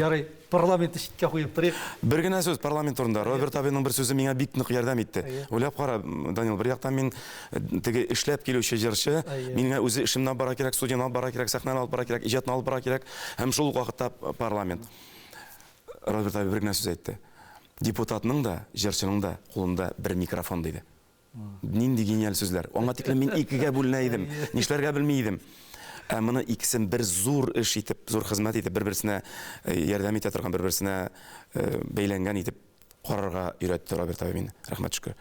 Ярый, парламентны читкә куеп торыйк. Бер генә сүз парламент турында. Роберт абыйның бер сүзе миңа бик нык ярдәм итте. Уйлап кара, Данил, бер яктан мин э, теге эшләп килүче җырчы, миңа үзе эшемне алып барырга кирәк, студияне алып барырга кирәк, сәхнәне алып барырга кирәк, иҗатны алып барырга кирәк һәм шул ук вакытта парламент. Роберт абый бер генә сүз әйтте. Депутатның да, җырчының да кулында бер микрофон, диде. Нинди гениаль сүзләр. Аңа тиклем мин икегә бүленә идем. Нишләргә белми идем. Ә моны икесен бер зур эш итеп, зур хезмәт итеп, бер-берсенә э, ярдәм итә торган, бер-берсенә э, бәйләнгән итеп карарга өйрәтте Роберт абый мине. Рәхмәт шөкер.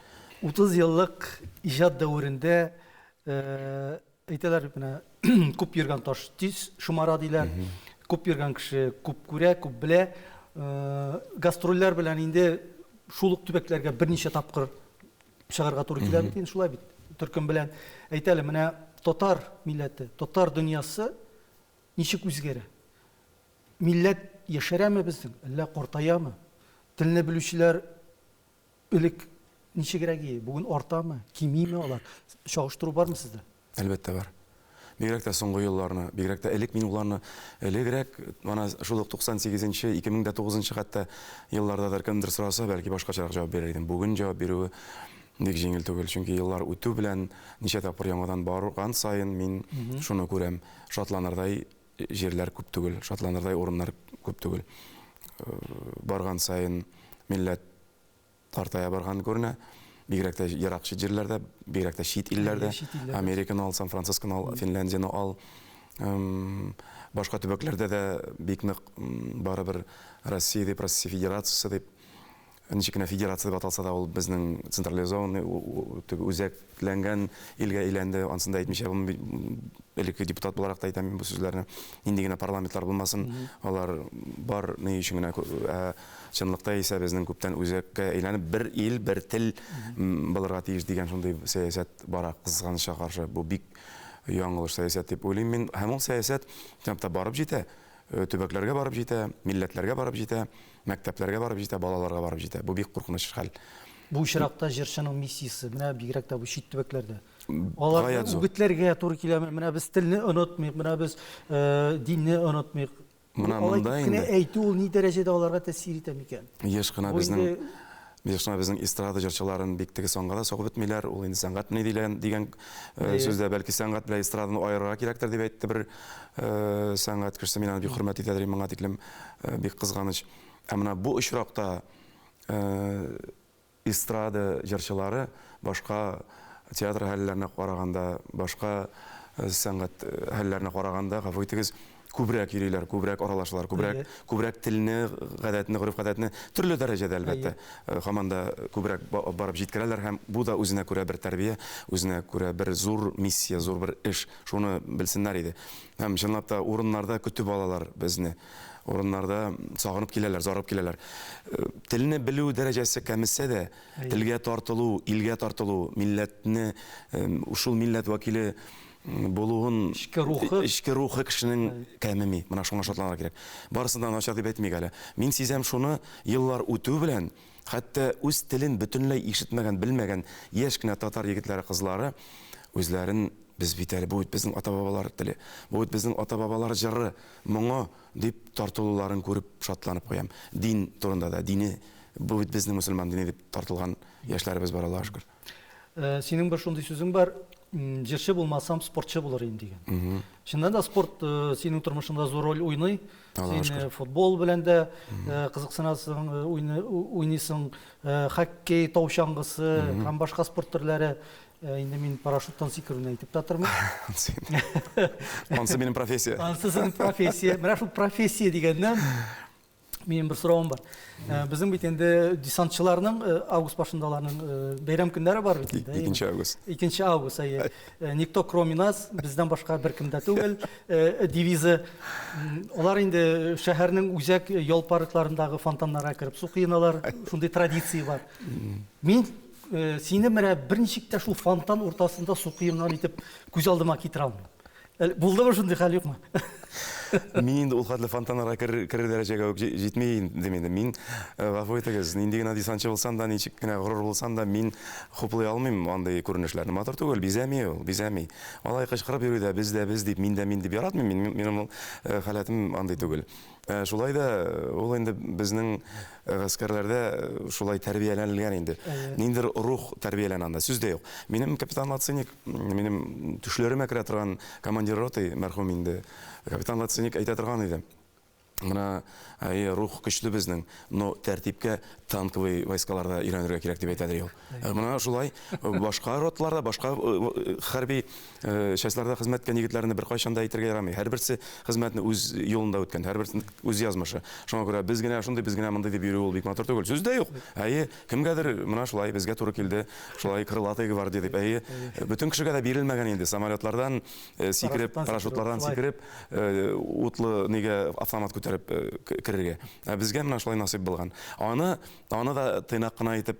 30 еллык иҗат дәверендә э, әйтәләр бит менә күп йөргән таш тиз шомара диләр. Күп йөргән кеше күп күрә, күп белә. Гастрольләр белән инде шул ук төбәкләргә берничә тапкыр чыгарга туры килә бит инде шулай бит төркем белән. Әйт әле, менә татар милләте, татар дөньясы ничек үзгәрә? Милләт яшәрәме безнең, әллә картаямы? Телне белүчеләр элек ничегрәк иде, бүген артамы, кимиме алар? Чагыштыру бармы сездә? Әлбәттә бар. Бигрәк тә соңгы елларны, бигрәк тә элек мин уларны элегрәк, мана шул ук 98 нче, 2009 нчы хәтта еллардадыр кемдер сораса, бәлки башкачарак җавап бирер идем. Бүген җавап бирүе бик җиңел түгел, чөнки еллар үтү белән ничә тапкыр яңадан барган саен мин шуны күрәм, шатланырдай җирләр күп түгел, шатланырдай урыннар күп түгел. Барган саен милләт Картая барган күренә. Бигрәк тә ерак чит җирләрдә, бигрәк тә чит илләрдә. Американы ал, Сан-Францисконы ал, Финляндияне ал. Башка төбәкләрдә дә бик нык барыбер Россия дип, Россия Федерациясе дип, ничек кенә федерация дип аталса да, ул безнең централизованный, үзәкләнгән илгә әйләнде. Ансын да әйтмичә булмый. Элекке депутат буларак та әйтәм мин бу сүзләрне. Нинди генә парламентлар булмасын, алар бар ни өчен генә ә Чынлыкта исә безнең күптән үзәккә әйләнеп, бер ил, бер тел булырга тиеш дигән шундый сәясәт бара, кызганычка каршы. Бу бик яңлыш сәясәт дип уйлыйм мин. Һәм ул сәясәт чынлап та барып җитә, төбәкләргә барып җитә, милләтләргә барып җитә, мәктәпләргә барып җитә, балаларга барып җитә. Бу бик куркыныч хәл. Бу очракта җырчының миссиясе, менә бигрәк тә бу чит төбәкләрдә. Аларны үгетләргә туры киләме? Менә без телне онытмыйк, менә без динне онытмыйк. Менә монда инде. Алай әйтү ул ни дәрәҗәдә аларга тәэсир итә микән? Еш кына безнең еш кына безнең эстрада җырчыларын бик теге санга да согып бетмиләр. Ул инде сәнгатьмени дилән дигән э, сүз дә бәлки сәнгать белән эстраданы аерырга кирәктер дип әйтте бер э, сәнгать кешесе. Мин аны бик хөрмәт итәдер моңа тиклем э, бик кызганыч. Ә менә бу очракта Эстрада җырчылары башка театр әһелләренә караганда, башка сәнгать әһелләренә караганда, гафу итегез, күбрәк йөриләр, күбрәк аралашалар, күбрәк, күбрәк телне, гадәтне, гореф-гадәтне төрле дәрәҗәдә, әлбәттә, һаман да күбрәк барып җиткерәләр һәм бу да үзенә күрә бер тәрбия, үзенә күрә бер зур миссия, зур бер эш. Шуны белсеннәр иде. Һәм чынлап та урыннарда көтеп алалар безне. Урыннарда сагынып киләләр, зарыгып киләләр. Телне белү дәрәҗәсе кәмесә дә, телгә тартылу, илгә тартылу, милләтне, шул милләт вәкиле булуын, эчке рухы, эчке рухы кешенең кәмеми. Менә шуңа шатланырга кирәк. Барысын да начар дип әйтмик әле. Мин сизәм шуны, еллар үтү белән, хәтта үз телен бөтенләй ишетмәгән, белмәгән яшь кенә татар егетләре, кызлары үзләрен без бит әле, бу бит безнең ата-бабалар теле, бу бит безнең ата-бабалар җыры, моңы дип тартылуларын күреп шатланып куям. Дин турында да, дине, бу бит безнең мөселман дине дип тартылган яшьләребез бар, Аллага шөкер. Синең бер шундый сүзең бар, җырчы булмасам, спортчы булыр идем дигән. Чыннан да спорт синең тормышыңда зур роль уйный. Син футбол белән дә кызыксынасың, уйныйсың, хоккей, тау чаңгысы һәм башка спорт төрләре. Инде мин парашюттан сикерүне әйтеп тә тормыйм. Ансы минем профессия. Ансы синең профессия. Менә шул профессия дигәннән минем бер соравым бар. Безнең бит инде десантчыларның август башында аларның бәйрәм көннәре бар бит инде. 2 август. 2 август, әйе. Никто кроме нас, бездән башка беркем дә түгел девизы. Алар инде шәһәрнең үзәк ял паркларындагы фонтаннарга кереп су коеналар. Шундый традиция бар. Мин Сине менә берничек тә шул фонтан уртасында су коенган итеп күз алдыма китерә алмыйм. Булдымы шундый хәл, юкмы? Мин инде ул хәтле фонтаннарга керер дәрәҗәгә үк җитми идем инде. Мин, гафу итегез, нинди генә десантчы булсам да, ничек кенә горур булсам да, мин хуплый алмыйм андый күренешләрне. Матур түгел, бизәми ул, бизәми. Алай кычкырып йөрү дә, без дә без дип, мин дә мин дип яратмыйм мин. Минем ул халәтем андый түгел. Шулай да ул инде безнең гаскәрләрдә шулай тәрбияләнелгән инде. Ниндидер рух тәрбияләнә анда, сүз дә юк. Минем капитан Лациник, минем төшләремә керә торган командир роты, мәрхүм инде, капитан Лациник әйтә торган иде. Менә, әйе, рух көчле безнең, но тәртипкә танковый войскаларда өйрәнергә кирәк дип әйтә ди ул. Менә шулай башка роталарда, башка хәрби частьларда хезмәт иткән егетләрне беркайчан да әйтергә ярамый. Һәрберсе хезмәтне үз юлында үткән, һәрберсенең үз язмышы. Шуңа күрә без генә шундый, без генә мондый дип йөрү ул бик матур түгел. Сүз дә юк. Әйе, кемгәдер менә шулай безгә туры килде, шулай крылатая гвардия дип. Әйе, бөтен кешегә дә бирелмәгән инде самолетлардан сикереп, парашютлардан сикереп, утлы нигә автомат күтәреп керергә. Ә безгә менә шулай насыйп булган. Аны Аны да тыйнак кына итеп,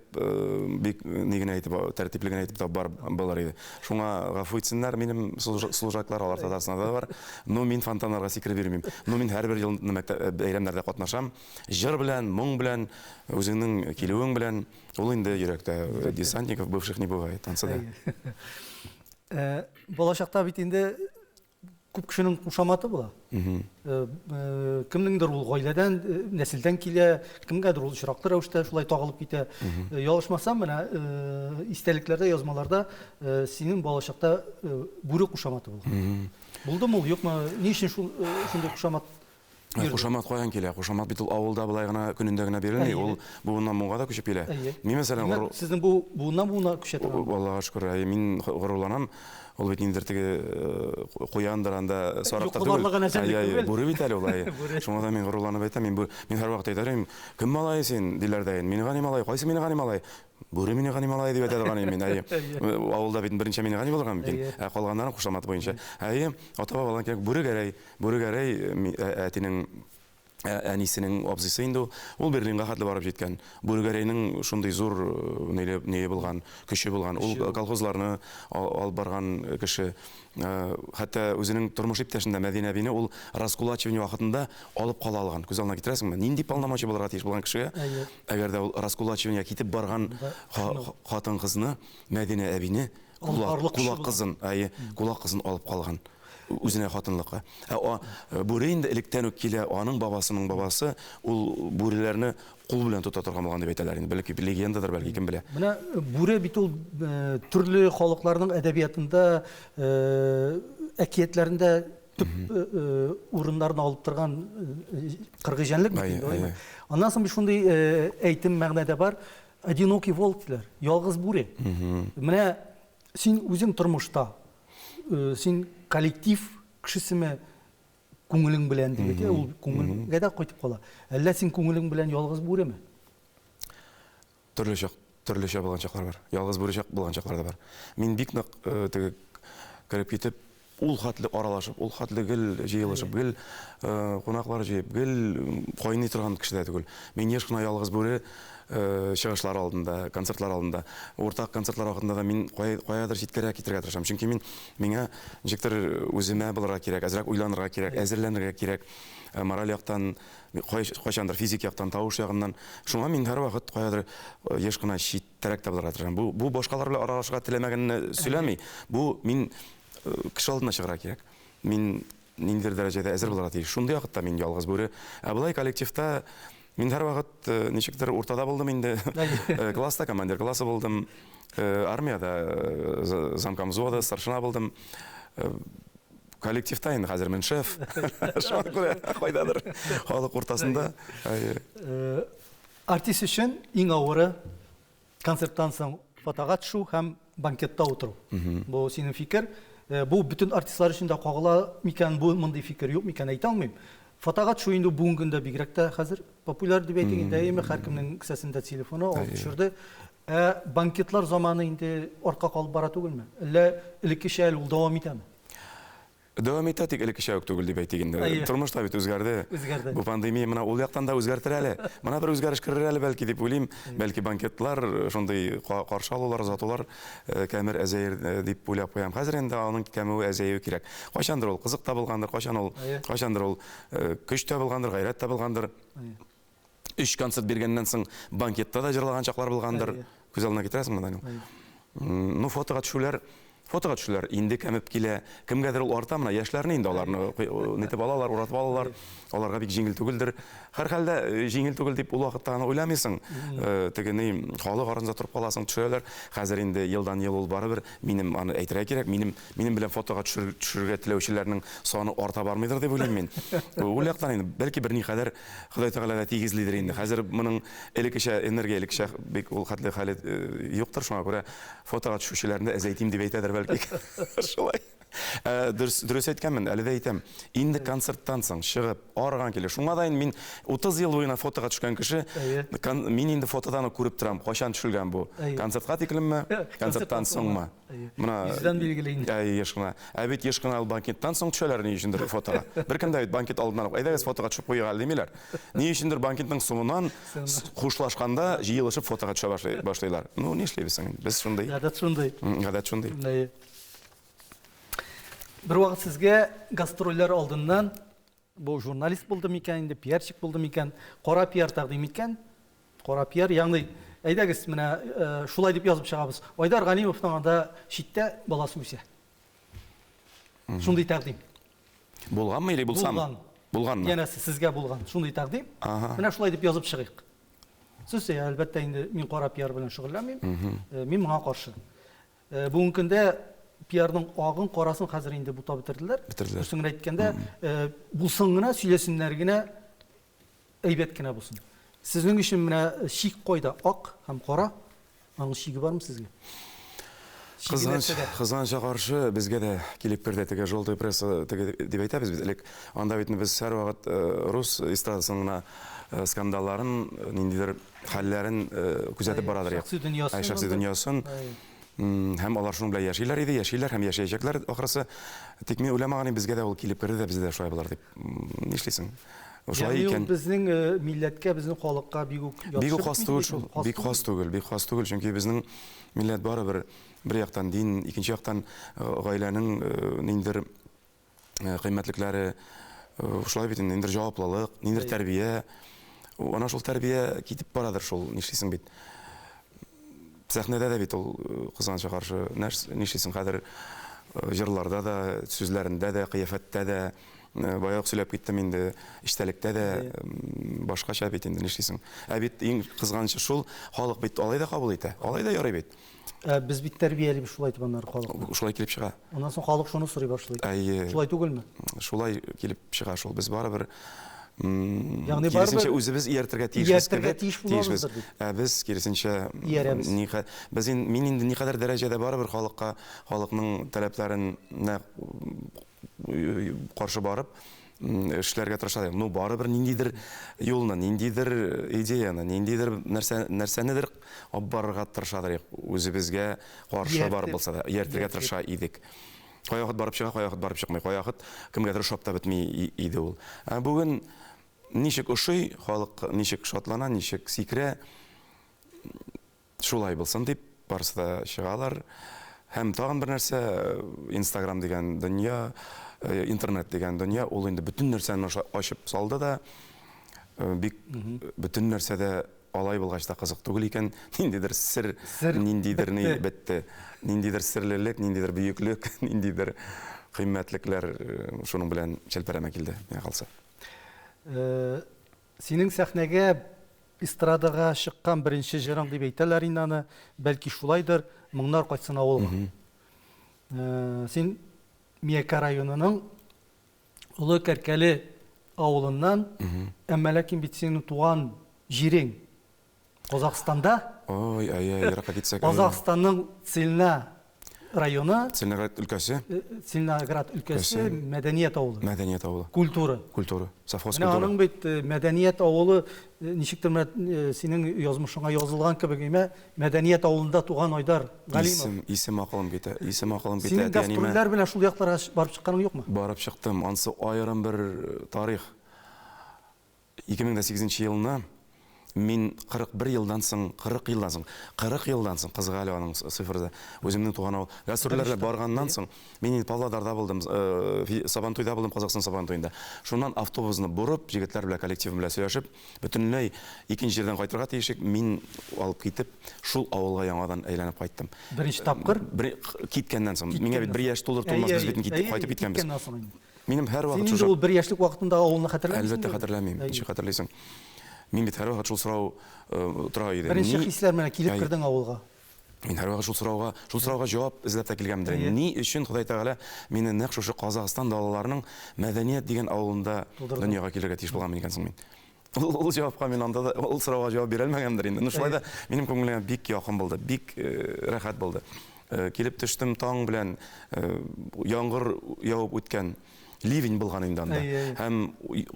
бик ни генә итеп, тәртипле генә итеп табып барып булыр иде. Шуңа гафу итсеннәр минем служаклар, алар Татарстанда да бар. Но мин фонтаннарга сикереп йөрмим. Но мин һәрбер елны мәктәп бәйрәмнәрдә катнашам. Җыр белән, моң белән, үзеңнең килүең белән. Ул инде йөрәктә. Десантников бывших не бывает, ансы да. Балачакта бит инде күп кешенең кушаматы була. Кемнеңдер ул гаиләдән, нәселдән килә, кемгәдер ул очраклы рәвештә шулай тагылып китә. Ялгышмасам, менә истәлекләрдә, язмаларда синең балачакта бүре кушаматы булган. Булдымы ул, юкмы? Ни өчен шул шундый кушамат? Кушамат каян килә? Кушамат бит ул авылда болай гына көнендә генә бирелми, ул буыннан буынга да күчеп килә. Мин мәсәлән, горур... Сезнең бу буыннан буынга күчә торган. Аллага шөкер, әйе, мин горурланам. Ул бит ниндидер теге куяндыр анда, сарыктыр түгел. Әйе, әйе, бүре бит әле ул, әйе. Шуңа да мин горурланып әйтәм, мин мин һәрвакыт әйтә идем, кем малае син, диләр дә инде. Мингани малай, кайсы Мингани малай? Бүре Мингани малае дип әйтә торган идем мин, әйе. Авылда бит берничә Мингани булырга мөмкин, ә калганнарын кушаматы буенча. Әйе, ата-бабадан килгән Бүре Гәрәй. Бүре Гәрәй әтинең әнисенең абзыйсы инде ул. Ул Берлинга хәтле барып җиткән. Бүре Гәрәйнең шундый зур ниле ние булган, көче булган. Ул колхозларны алып барган кеше. Хәтта үзенең тормыш иптәшен дә, Мәдинә әбине ул раскулачивание вакытында алып кала алган. Күз алдына китерәсеңме? Нинди полномочия булырга тиеш булган кешегә, әгәр дә ул раскулачиваниегә китеп барган хатын-кызны, Мәдинә әбине, кулак кызын, әйе, кулак кызын алып калган. Үзенә хатынлыкка. Ә а, бүре инде электән үк килә, аның бабасының бабасы ул бүреләрне кул белән тота торган булган дип әйтәләр инде. Бәлки легендадыр, бәлки кем белә. Менә бүре бит ул төрле халыкларның әдәбиятында, әкиятләрендә төп урыннарны алып торган кыргый җәнлек бит инде. Аннан соң бит шундый әйтем мәгънә дә бар, одинокий волк диләр, ялгыз бүре. Менә син үзең тормышта Син коллектив кешесеме күңелең белән дип әйтә, ул күңелгә дә кайтып кала. Әллә син күңелең белән ялгыз бүреме? Төрле чак, төрлечә булган чаклар бар. Ялгыз бүре чак булган чаклар да бар. Мин бик нык теге кереп китеп, ул хәтле аралашып, ул хәтле гел җыелышып, гел кунаклар җыеп, гел кайный торган кеше дә түгел. Мин еш кына ялгыз бүре чыгышлар алдында, концертлар алдында, уртак концертлар вакытында да мин каядыр читкәрәк китәргә тырышам. Чөнки мин миңа ничектер үземә булырга кирәк, әзрәк уйланырга кирәк, әзерләнергә кирәк. Мораль яктан, кайчандыр физик яктан, тавыш ягыннан. Шуңа мин һәрвакыт каядыр еш кына читтәрәк тә булырга тырышам. Бу, бу башкалар белән аралашырга теләмәгәнне сөйләми. Бу мин кеше алдына чыгарга кирәк. Мин ниндидер дәрәҗәдә әзер булырга тиеш. Шундый вакытта мин ялгыз бүре. Ә болай коллективта мин һәрвакыт ничектер уртада булдым инде. Класста командир классы булдым. Армиядә замком взвода старшина булдым. Коллективта инде хәзер мин шеф. Шуңа күрә кайдадыр халык уртасында. Артист өчен иң авыры Концерттан соң фотога төшү һәм банкетта утыру. Бу синең фикер. Бу бөтен артистлар өчен дә кагыла микән, бу мондый фикер юк микән, әйтә алмыйм. Фотога төшү инде бүгенге көндә бигрәк тә хәзер популяр дип әйтик инде, әйеме, һәркемнең кесәсендә телефоны, алып төшерде. Ә банкетлар заманы инде артка калып бара түгелме? Әллә элеккечә әле ул дәвам итәме? Дәвам итә, тик элеккечә үк түгел дип әйтик инде. Әйе. Тормыш та бит үзгәрде. Үзгәрде. Бу пандемия менә ул яктан да үзгәртер әле. Менә бер үзгәреш керер әле бәлки дип уйлыйм. Бәлки банкетлар, шундый каршы алулар, озатулар кәмер, әзәер дип уйлап куям. Хәзер инде аның кәмүе, әзәюе кирәк. Кайчандыр ул кызык та булгандыр, кайчан ул, кайчандыр ул көч тә булгандыр, гайрәт тә булгандыр. Өч концерт биргәннән соң банкетта да җырлаган чаклар булгандыр. Күз алдына китерәсеңме, Данил? Ну, фотога төшүләр, фотога төшүләр инде кәмеп килә. Кемгәдер ул арта, менә яшьләрне инде аларны нитеп алалар, уратып алалар. Аларга бик җиңел түгелдер. Һәрхәлдә җиңел түгел дип ул вакытта аны уйламыйсың. Теге ни, халык арасында торып каласың, төшерәләр. Хәзер инде елдан-ел ул барыбер, минем аны әйтергә кирәк, минем минем белән фотога төшерергә теләүчеләрнең саны арта бармыйдыр дип уйлыйм мин. Ул яктан инде бәлки берникадәр Ходай Тәгалә дә тигезлидер инде. Хәзер моның элеккечә энергия, элеккечә бик ул хәтле хәле юктыр, шуңа күрә фотога төшүчеләрне дә әзәйтим дип әйтәдер бәлки. Шулай. Дөрес, дөрес әйткәнмен, әле дә әйтәм. Инде концерттан соң чыгып, арыган килеш. Шуңа да инде мин 30 ел буена фотога төшкән кеше, мин инде фотодан ук күреп торам, кайчан төшелгән бу. Концертка тиклемме, концерттан соңмы? Менә Йөздән билгеле инде. Әй, еш кына. Ә бит еш кына ул банкеттан соң төшәләр ни өчендер фотога. Беркем дә бит банкет алдыннан ук, әйдәгез фотога төшеп куйыйк әле димиләр. Ни өчендер банкетның соңыннан хушлашканда җыелышып фотога төшә башлыйлар. Ну, нишлибез соң инде? Без шундый. Гадәт шундый. Гадәт шундый. Әйе. Бервакыт сезгә гастрольләр алдыннан Бу журналист булды микән инде, пиарщик булды микән, кара пиар тәкъдим иткән. Кара пиар, ягъни, әйдәгез, менә шулай дип язып чыгабыз. Айдар Галимовның анда читтә баласы үсә. Шундый тәкъдим. Булганмы или булсамы? Булган. Булганмы? Янәсе, сезгә булган шундый тәкъдим. Менә шулай дип язып чыгыйк. Сүз, әлбәттә инде, мин кара пиар белән шөгыльләнмим. Мин моңа каршы. Бүгенге көндә пиарның агын, карасын хәзер инде бутап бетерделәр. Бетерделәр. Дөресен генә әйткәндә, булсын гына, сөйләсеннәр генә, әйбәт кенә булсын. Сезнең өчен менә чик кайда? Ак һәм кара? Аның чиге бармы сезгә? Чиге Кызганыч, нәрсәдә? кызганычка каршы, безгә дә килеп керде теге желтая пресса теге дип әйтәбез без элек. Анда бит без һәрвакыт рус эстрадасының гына скандалларын, ниндидер хәлләрен күзәтеп барадыр. Шәхси дөньясын. Шәхси дөньясын. Һәм алар шуның белән яшиләр иде, яшиләр һәм яшәячәкләр ахрысы. Тик мин уйламаган идем, безгә дә ул килеп керде дә, бездә дә шулай булыр дип. Нишлисең? Шулай икән. Безнең милләткә, безнең халыкка бик үк Бик үк хас түгел шул. Бик хас түгел, бик хас түгел, чөнки безнең милләт барыбер бер яктан дин, икенче яктан гаиләнең ниндидер кыйммәтлекләре, шулай бит инде, ниндидер җаваплылык, ниндидер тәрбия. Ана шул тәрбия китеп барадыр шул, нишлисең бит. Сәхнәдә дә бит ул кызганычка каршы, нишлисең хәзер җырларда да, сүзләрендә дә, кыяфәттә дә, бая ук сөйләп киттем инде, эчтәлектә дә башкача бит инде, нишлисең. Ә бит иң кызганычы шул, халык бит алай да кабул итә, алай да ярый бит. Ә без бит тәрбиялибез шулай итеп аннары халыкны. Шулай килеп чыга. Аннан соң халык шуны сорый башлый. Әйе. Шулай түгелме? Шулай килеп чыга шул. Без барыбер Ягъни киресенчә үзебез ияртергә тиешбез Ияртергә тиеш булабыздыр бит. Ә без киресенчә иярәбез. Без мин инде никадәр дәрәҗәдә барыбер халыкка, халыкның таләпләренә каршы барып эшләргә тырыша идем. Ну, барыбер ниндидер юлны, ниндидер идеяны, ниндидер нәрсә, нәрсәнедер алып барырга тырышадыр идек. Үзебезгә каршы барып булса да, ияртергә тырыша идек. Кайвакыт барып чыга, кайвакыт барып чыкмый. Кайвакыт кемгәдер ошап та бетми иде ул. Ә бүген ничек ошый, халык ничек шатлана, ничек сикерә, Шулай булсын дип, барысы да чыгалар. Һәм тагын бер нәрсә, Инстаграм дигән дөнья, интернет дигән дөнья, ул инде бөтен нәрсәне ачып салды да, бик бөтен нәрсә дә алай булгач та кызык түгел икән. Ниндидер сер, ниндидер ни бетте. Ниндидер серлелек, ниндидер бөеклек, ниндидер кыйммәтлекләр шуның белән челпәрәмә килде, миңа калса. Синең сәхнәгә Эстрадага чыккан беренче җырың дип әйтәләр инде аны, бәлки шулайдыр, Моңнар кайтсын авылга. Син Миякә районының Олы Кәркәле авылыннан, әмма ләкин бит синең туган җирең Казахстанда. Ой, ай-яй, еракка китсәк. Казахстанның Цильна районы. Целиноград өлкәсе. Целиноград өлкәсе, Мәдәният авылы. Мәдәният авылы. Культура. Культура. Совхоз культура. Менә аның бит Мәдәният авылы ничектер менә синең язмышыңа язылган кебек, әйме? Мәдәният авылында туган Айдар Галимов. Исем, исем акылым китә. Исем акылым китә. Синең гастрольләр белән шул якларга барып чыкканың юкмы? Барып чыктым. Ансы аерым бер тарих. 2008 нче елны мин 41 елдан соң, 40 елдан соң, 40 елдан соң, кызык әле аның цифры да, үземнең туган авыл, гастрольләргә барганнан соң, мин инде Павлодарда булдым, Сабантуйда булдым, Казахстан Сабантуенда. Шуннан автобусны борып, җегетләр белән, коллективым белән сөйләшеп, бөтенләй икенче җирдән кайтырга тиеш идек, мин алып китеп, шул авылга яңадан әйләнеп кайттым. Беренче тапкыр? Киткәннән соң. Миңа бит бер яшь тулыр-тулмас без бит кайтып киткәнбез. Киткәннән соң инде. Минем һәрвакыт Син инде ул бер яшьлек вакытындагы авылны хәтерләмисең? Әлбәттә хәтерләмим. Ничек хәтерлисең? Мин бит һәрвакыт шул сорау тора иде. Беренче хисләр менә килеп кердең авылга. Мин һәрвакыт шул сорауга, шул сорауга җавап эзләп тә килгәнмдер. Ни өчен Ходай Тәгалә мине нәкъ шушы Казахстан далаларының Мәдәният дигән авылында дөньяга килергә тиеш булганмын икән соң мин? Ул җавапка мин анда да ул сорауга җавап бирә алмаганмдыр инде. Ну шулай да минем күңелемә бик якын булды, бик рәхәт булды. Килеп төштем таң белән, яңгыр явып үткән, ливень булган инде анда. Һәм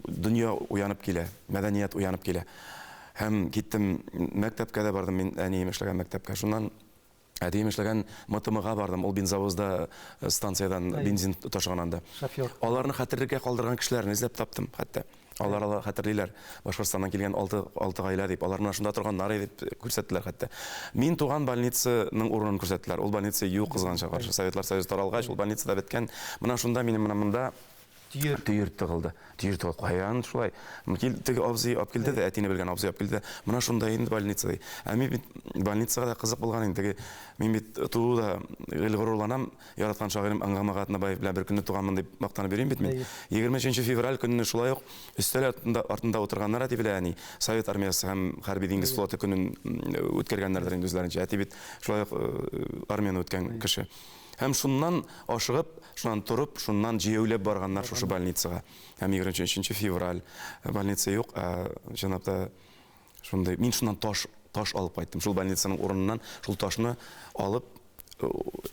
дөнья уянып килә, мәдәният уянып килә. Һәм киттем, мәктәпкә дә бардым мин, әнием эшләгән мәктәпкә. Шуннан Әтием эшләгән МТМга бардым, ул бензовозда станциядән бензин ташыган анда. Шофер. Аларны хәтерлеккә калдырган кешеләрне эзләп таптым хәтта. Алар ала хәтерлиләр. Башкортстаннан килгән алты, алты гаилә дип, алар менә шунда торганнар иде дип күрсәттеләр хәтта. Мин туган больницаның урынын күрсәттеләр. Ул больница юк, кызганычка каршы. Советлар Союзы таралгач, ул больница да беткән. Менә шунда минем менә монда Төер. Төер тыгылды. Төер тыгылды. Каян шулай? Кил, теге абзый алып килде дә, әтине белгән абзый алып килде дә, менә шунда инде больница ди. Ә мин бит больницага да кызык булган инде. Теге мин бит туу да гел горурланам, яраткан шагыйрем Ангам ага Атнабаев белән бер көнне туганмын дип мактанып йөрим бит мин. 23 февраль көнне шулай ук өстәл артында, артында утырганнар әти белән әни. Совет армиясе һәм хәрби диңгез флоты көнен үткәргәннәрдер инде үзләренчә. Әти бит шулай ук армияне үткән кеше. Һәм шуннан ашыгып, шуннан торып, шуннан җәяүләп барганнар шушы больницага. Һәм 23 нче февраль больница юк, ә чынлап та шундый. Мин шуннан таш, таш алып кайттым. Шул больницаның урыныннан шул ташны алып,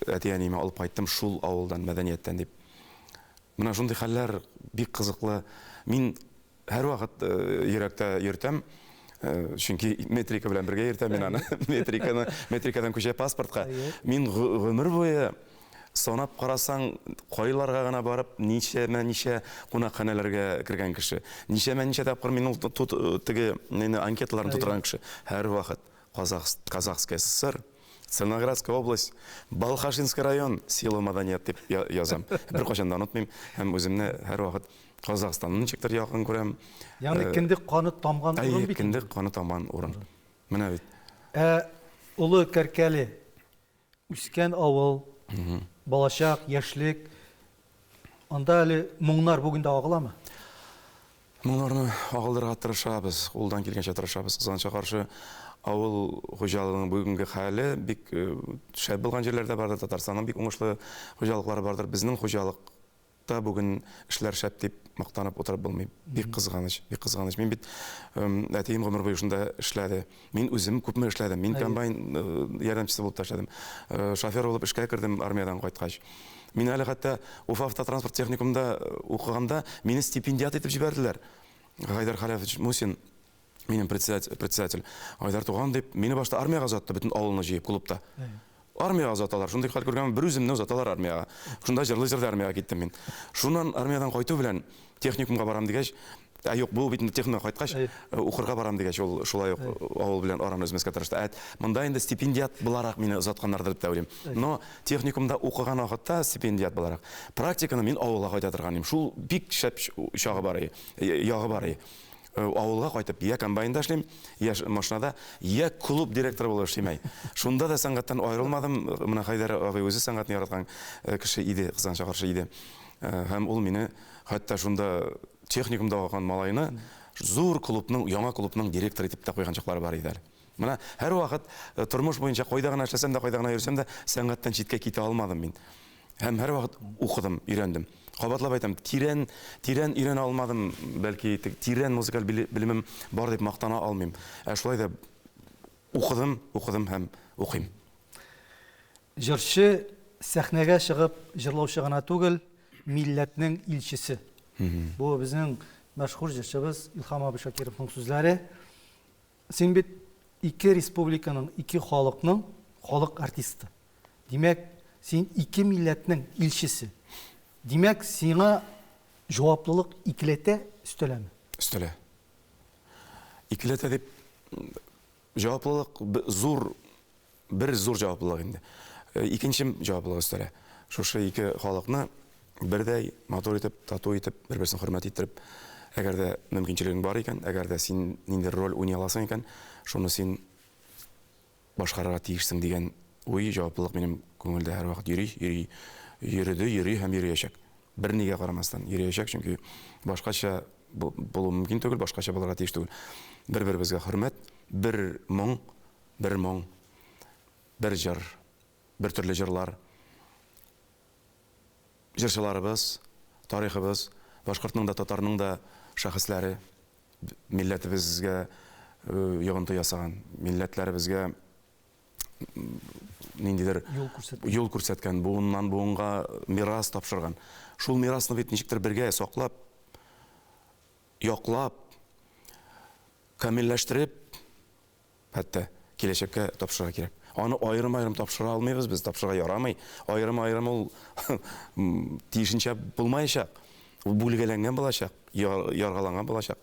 әти-әниемә алып кайттым шул авылдан, мәдәнияттән дип. Менә шундый хәлләр бик кызыклы. Мин Һәрвакыт йөрәктә йөртәм, чөнки метрика белән бергә йөртәм мин аны. Метриканы, метрикадан күчә паспортка. Мин гомер буе санап карасаң, кайларга гына барып, ничәмә-ничә кунакханәләргә кергән кеше. Ничәмә-ничә тапкыр мин ул теге анкеталарны тутырган кеше. Һәрвакыт Казахская ССР, Целиноградская область, Балхашинский район, село Маданият дип язам. Беркайчан да онытмыйм һәм үземне һәрвакыт Казахстанны ничектер якын күрәм. Ягъни кендек каны тамган урын бит. Кендек каны тамган урын. Менә бит. Ә Олы Кәркәле үскән авыл, балачак, яшьлек, анда әле моңнар бүген дә агыламы? Моңнарны агылдырырга тырышабыз, кулдан килгәнчә тырышабыз. Кызганычка каршы, авыл хуҗалыгының бүгенге хәле бик шәп булган җирләр дә бардыр, Татарстанның бик уңышлы хуҗалыклары бардыр. Безнең хуҗалык та бүген эшләр шәп дип мактанып утырып булмый. Бик кызганыч, бик кызганыч. Мин бит әтием гомер буе шунда эшләде. Мин үзем күпме эшләдем. Мин комбайн ярдәмчесе булып та эшләдем. Шофер булып эшкә кердем армиядән кайткач. Мин әле хәтта Уфа автотранспорт техникумында укыганда мине стипендиат итеп җибәрделәр. Гайдар Халәфович Мусин минем председатель, председатель Айдар туган дип, мине башта армиягә озатты, бөтен авылны җыеп клубта. Армиягә озаталар. Шундый хәл күргәнмен, бер үземне озаталар армиягә. Шунда җырлый-җырлый армиягә киттем мин. Шуннан армиядән кайту белән техникумга барам дигәч, ә юк, бу бит инде техникумга кайткач, укырга барам дигәч, ул шулай ук авыл белән араны өзмәскә тырышты. Ә монда инде стипендиат буларак мине озатканнардыр дип тә уйлыйм. Но техникумда укыган вакытта стипендиат буларак практиканы мин авылга кайта торган идем. Шул бик шәп чагы бар иде, ягы бар иде. Авылга кайтып, я комбайнда эшлим, я машинада, я клуб директоры булып эшлим әй. Шунда да сәнгатьтән аерылмадым. Менә Хәйдәр абый үзе сәнгатьне яраткан кеше иде, кызганычка каршы иде. Һәм ул мине хәтта шунда техникумда укыган малайны зур клубның, яңа клубның директоры итеп тә куйган чаклары бар иде әле. Менә һәрвакыт тормыш буенча кайда гына эшләсәм дә, кайда гына йөрсәм дә, сәнгатьтән читкә китә алмадым мин. Һәм һәрвакыт укыдым, өйрәндем. Кабатлап әйтәм, тирән, тирән өйрәнә алмадым, бәлки тирән музыкаль белемем бар дип мактана алмыйм. Ә шулай да укыдым, укыдым һәм укыйм. Җырчы сәхнәгә чыгып җырлаучы гына түгел, милләтнең илчесе. Бу безнең мәшһүр җырчыбыз Илһам абый Шакировның сүзләре. Син бит ике республиканың, ике халыкның халык артисты. Димәк, син ике милләтнең илчесе. Димәк, сиңа җаваплылык икеләтә өстәләме? Өстәлә. Икеләтә дип, җаваплылык зур, бер зур җаваплылык инде. Икенче җаваплылык өстәлә. Шушы ике халыкны бердәй матур итеп, тату итеп, бер-берсен хөрмәт иттереп, әгәр дә мөмкинчелегең бар икән, әгәр дә син ниндидер роль уйный аласың икән, шуны син башкарырга тиешсең дигән уй, җаваплылык минем күңелдә һәрвакыт йөри, йөри, йөреде, йөри һәм йөриячәк. Бернигә карамастан йөриячәк, чөнки башкача булу мөмкин түгел, башкача булырга тиеш түгел. Бер-беребезгә хөрмәт, бер моң, бер моң, бер җыр, бер төрле җырлар. Җырчыларыбыз, тарихыбыз, башкортның да, татарның да шәхесләре милләтебезгә йогынты ясаган, милләтләребезгә ниндидер юл күрсәткән, юл күрсәткән, буыннан буынга мирас тапшырган. Шул мирасны бит ничектер бергә саклап, яклап, камилләштереп, хәтта киләчәккә тапшырырга кирәк. Аны аерым-аерым тапшыра алмыйбыз без, тапшырырга ярамый. Аерым-аерым ул тиешенчә булмаячак. Ул бүлгәләнгән булачак, яргаланган булачак.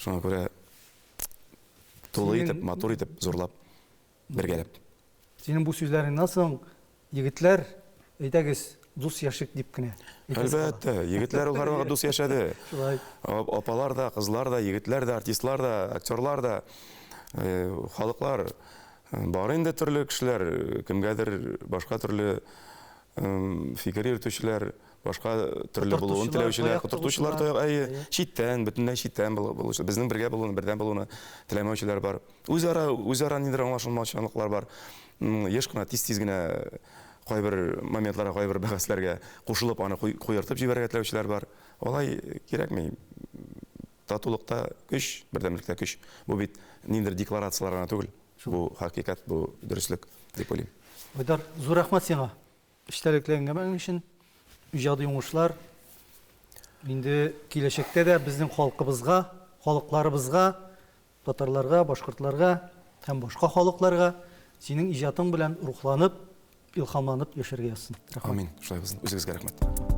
Шуңа күрә тулы итеп, матур итеп, зурлап, бергәләп. Синең бу сүзләреңнән соң, егетләр, әйдәгез, дус яшик дип кенә әйтәсе кала. Әлбәттә, егетләр ул һәрвакыт дус яшәде. Шулай. Апалар да, кызлар да, егетләр дә, артистлар да, актерлар да, халыклар. Бар инде төрле кешеләр, кемгәдер башка төрле фикер йөртүчеләр, башка төрле булуын теләүчеләр, котыртучылар, таяк, әйе, читтән, бөтенләй читтән булучы, безнең бергә булуны, бердәм булуны теләмәүчеләр бар. Үзара, үзара ниндидер аңлашылмаучанлыклар бар. Еш кына тиз-тиз генә кайбер моментларга, кайбер бәхәсләргә кушылып, аны куертып җибәрергә теләүчеләр бар. Алай кирәкми. Татулыкта көч, бердәмлектә көч. Бу бит ниндидер декларацияләр гына түгел. Бу хакыйкать, бу дөреслек дип уйлыйм. Айдар, зур рәхмәт сиңа. Эчтәлекле әңгәмәң өчен, иҗади уңышлар. Инде киләчәктә дә безнең халкыбызга, халыкларыбызга, татарларга, башкортларга һәм башка халыкларга синең иҗатың белән рухланып, илһамланып яшәргә язсын. Рәхмәт. Амин. Шулай булсын. Үзегезгә рәхмәт.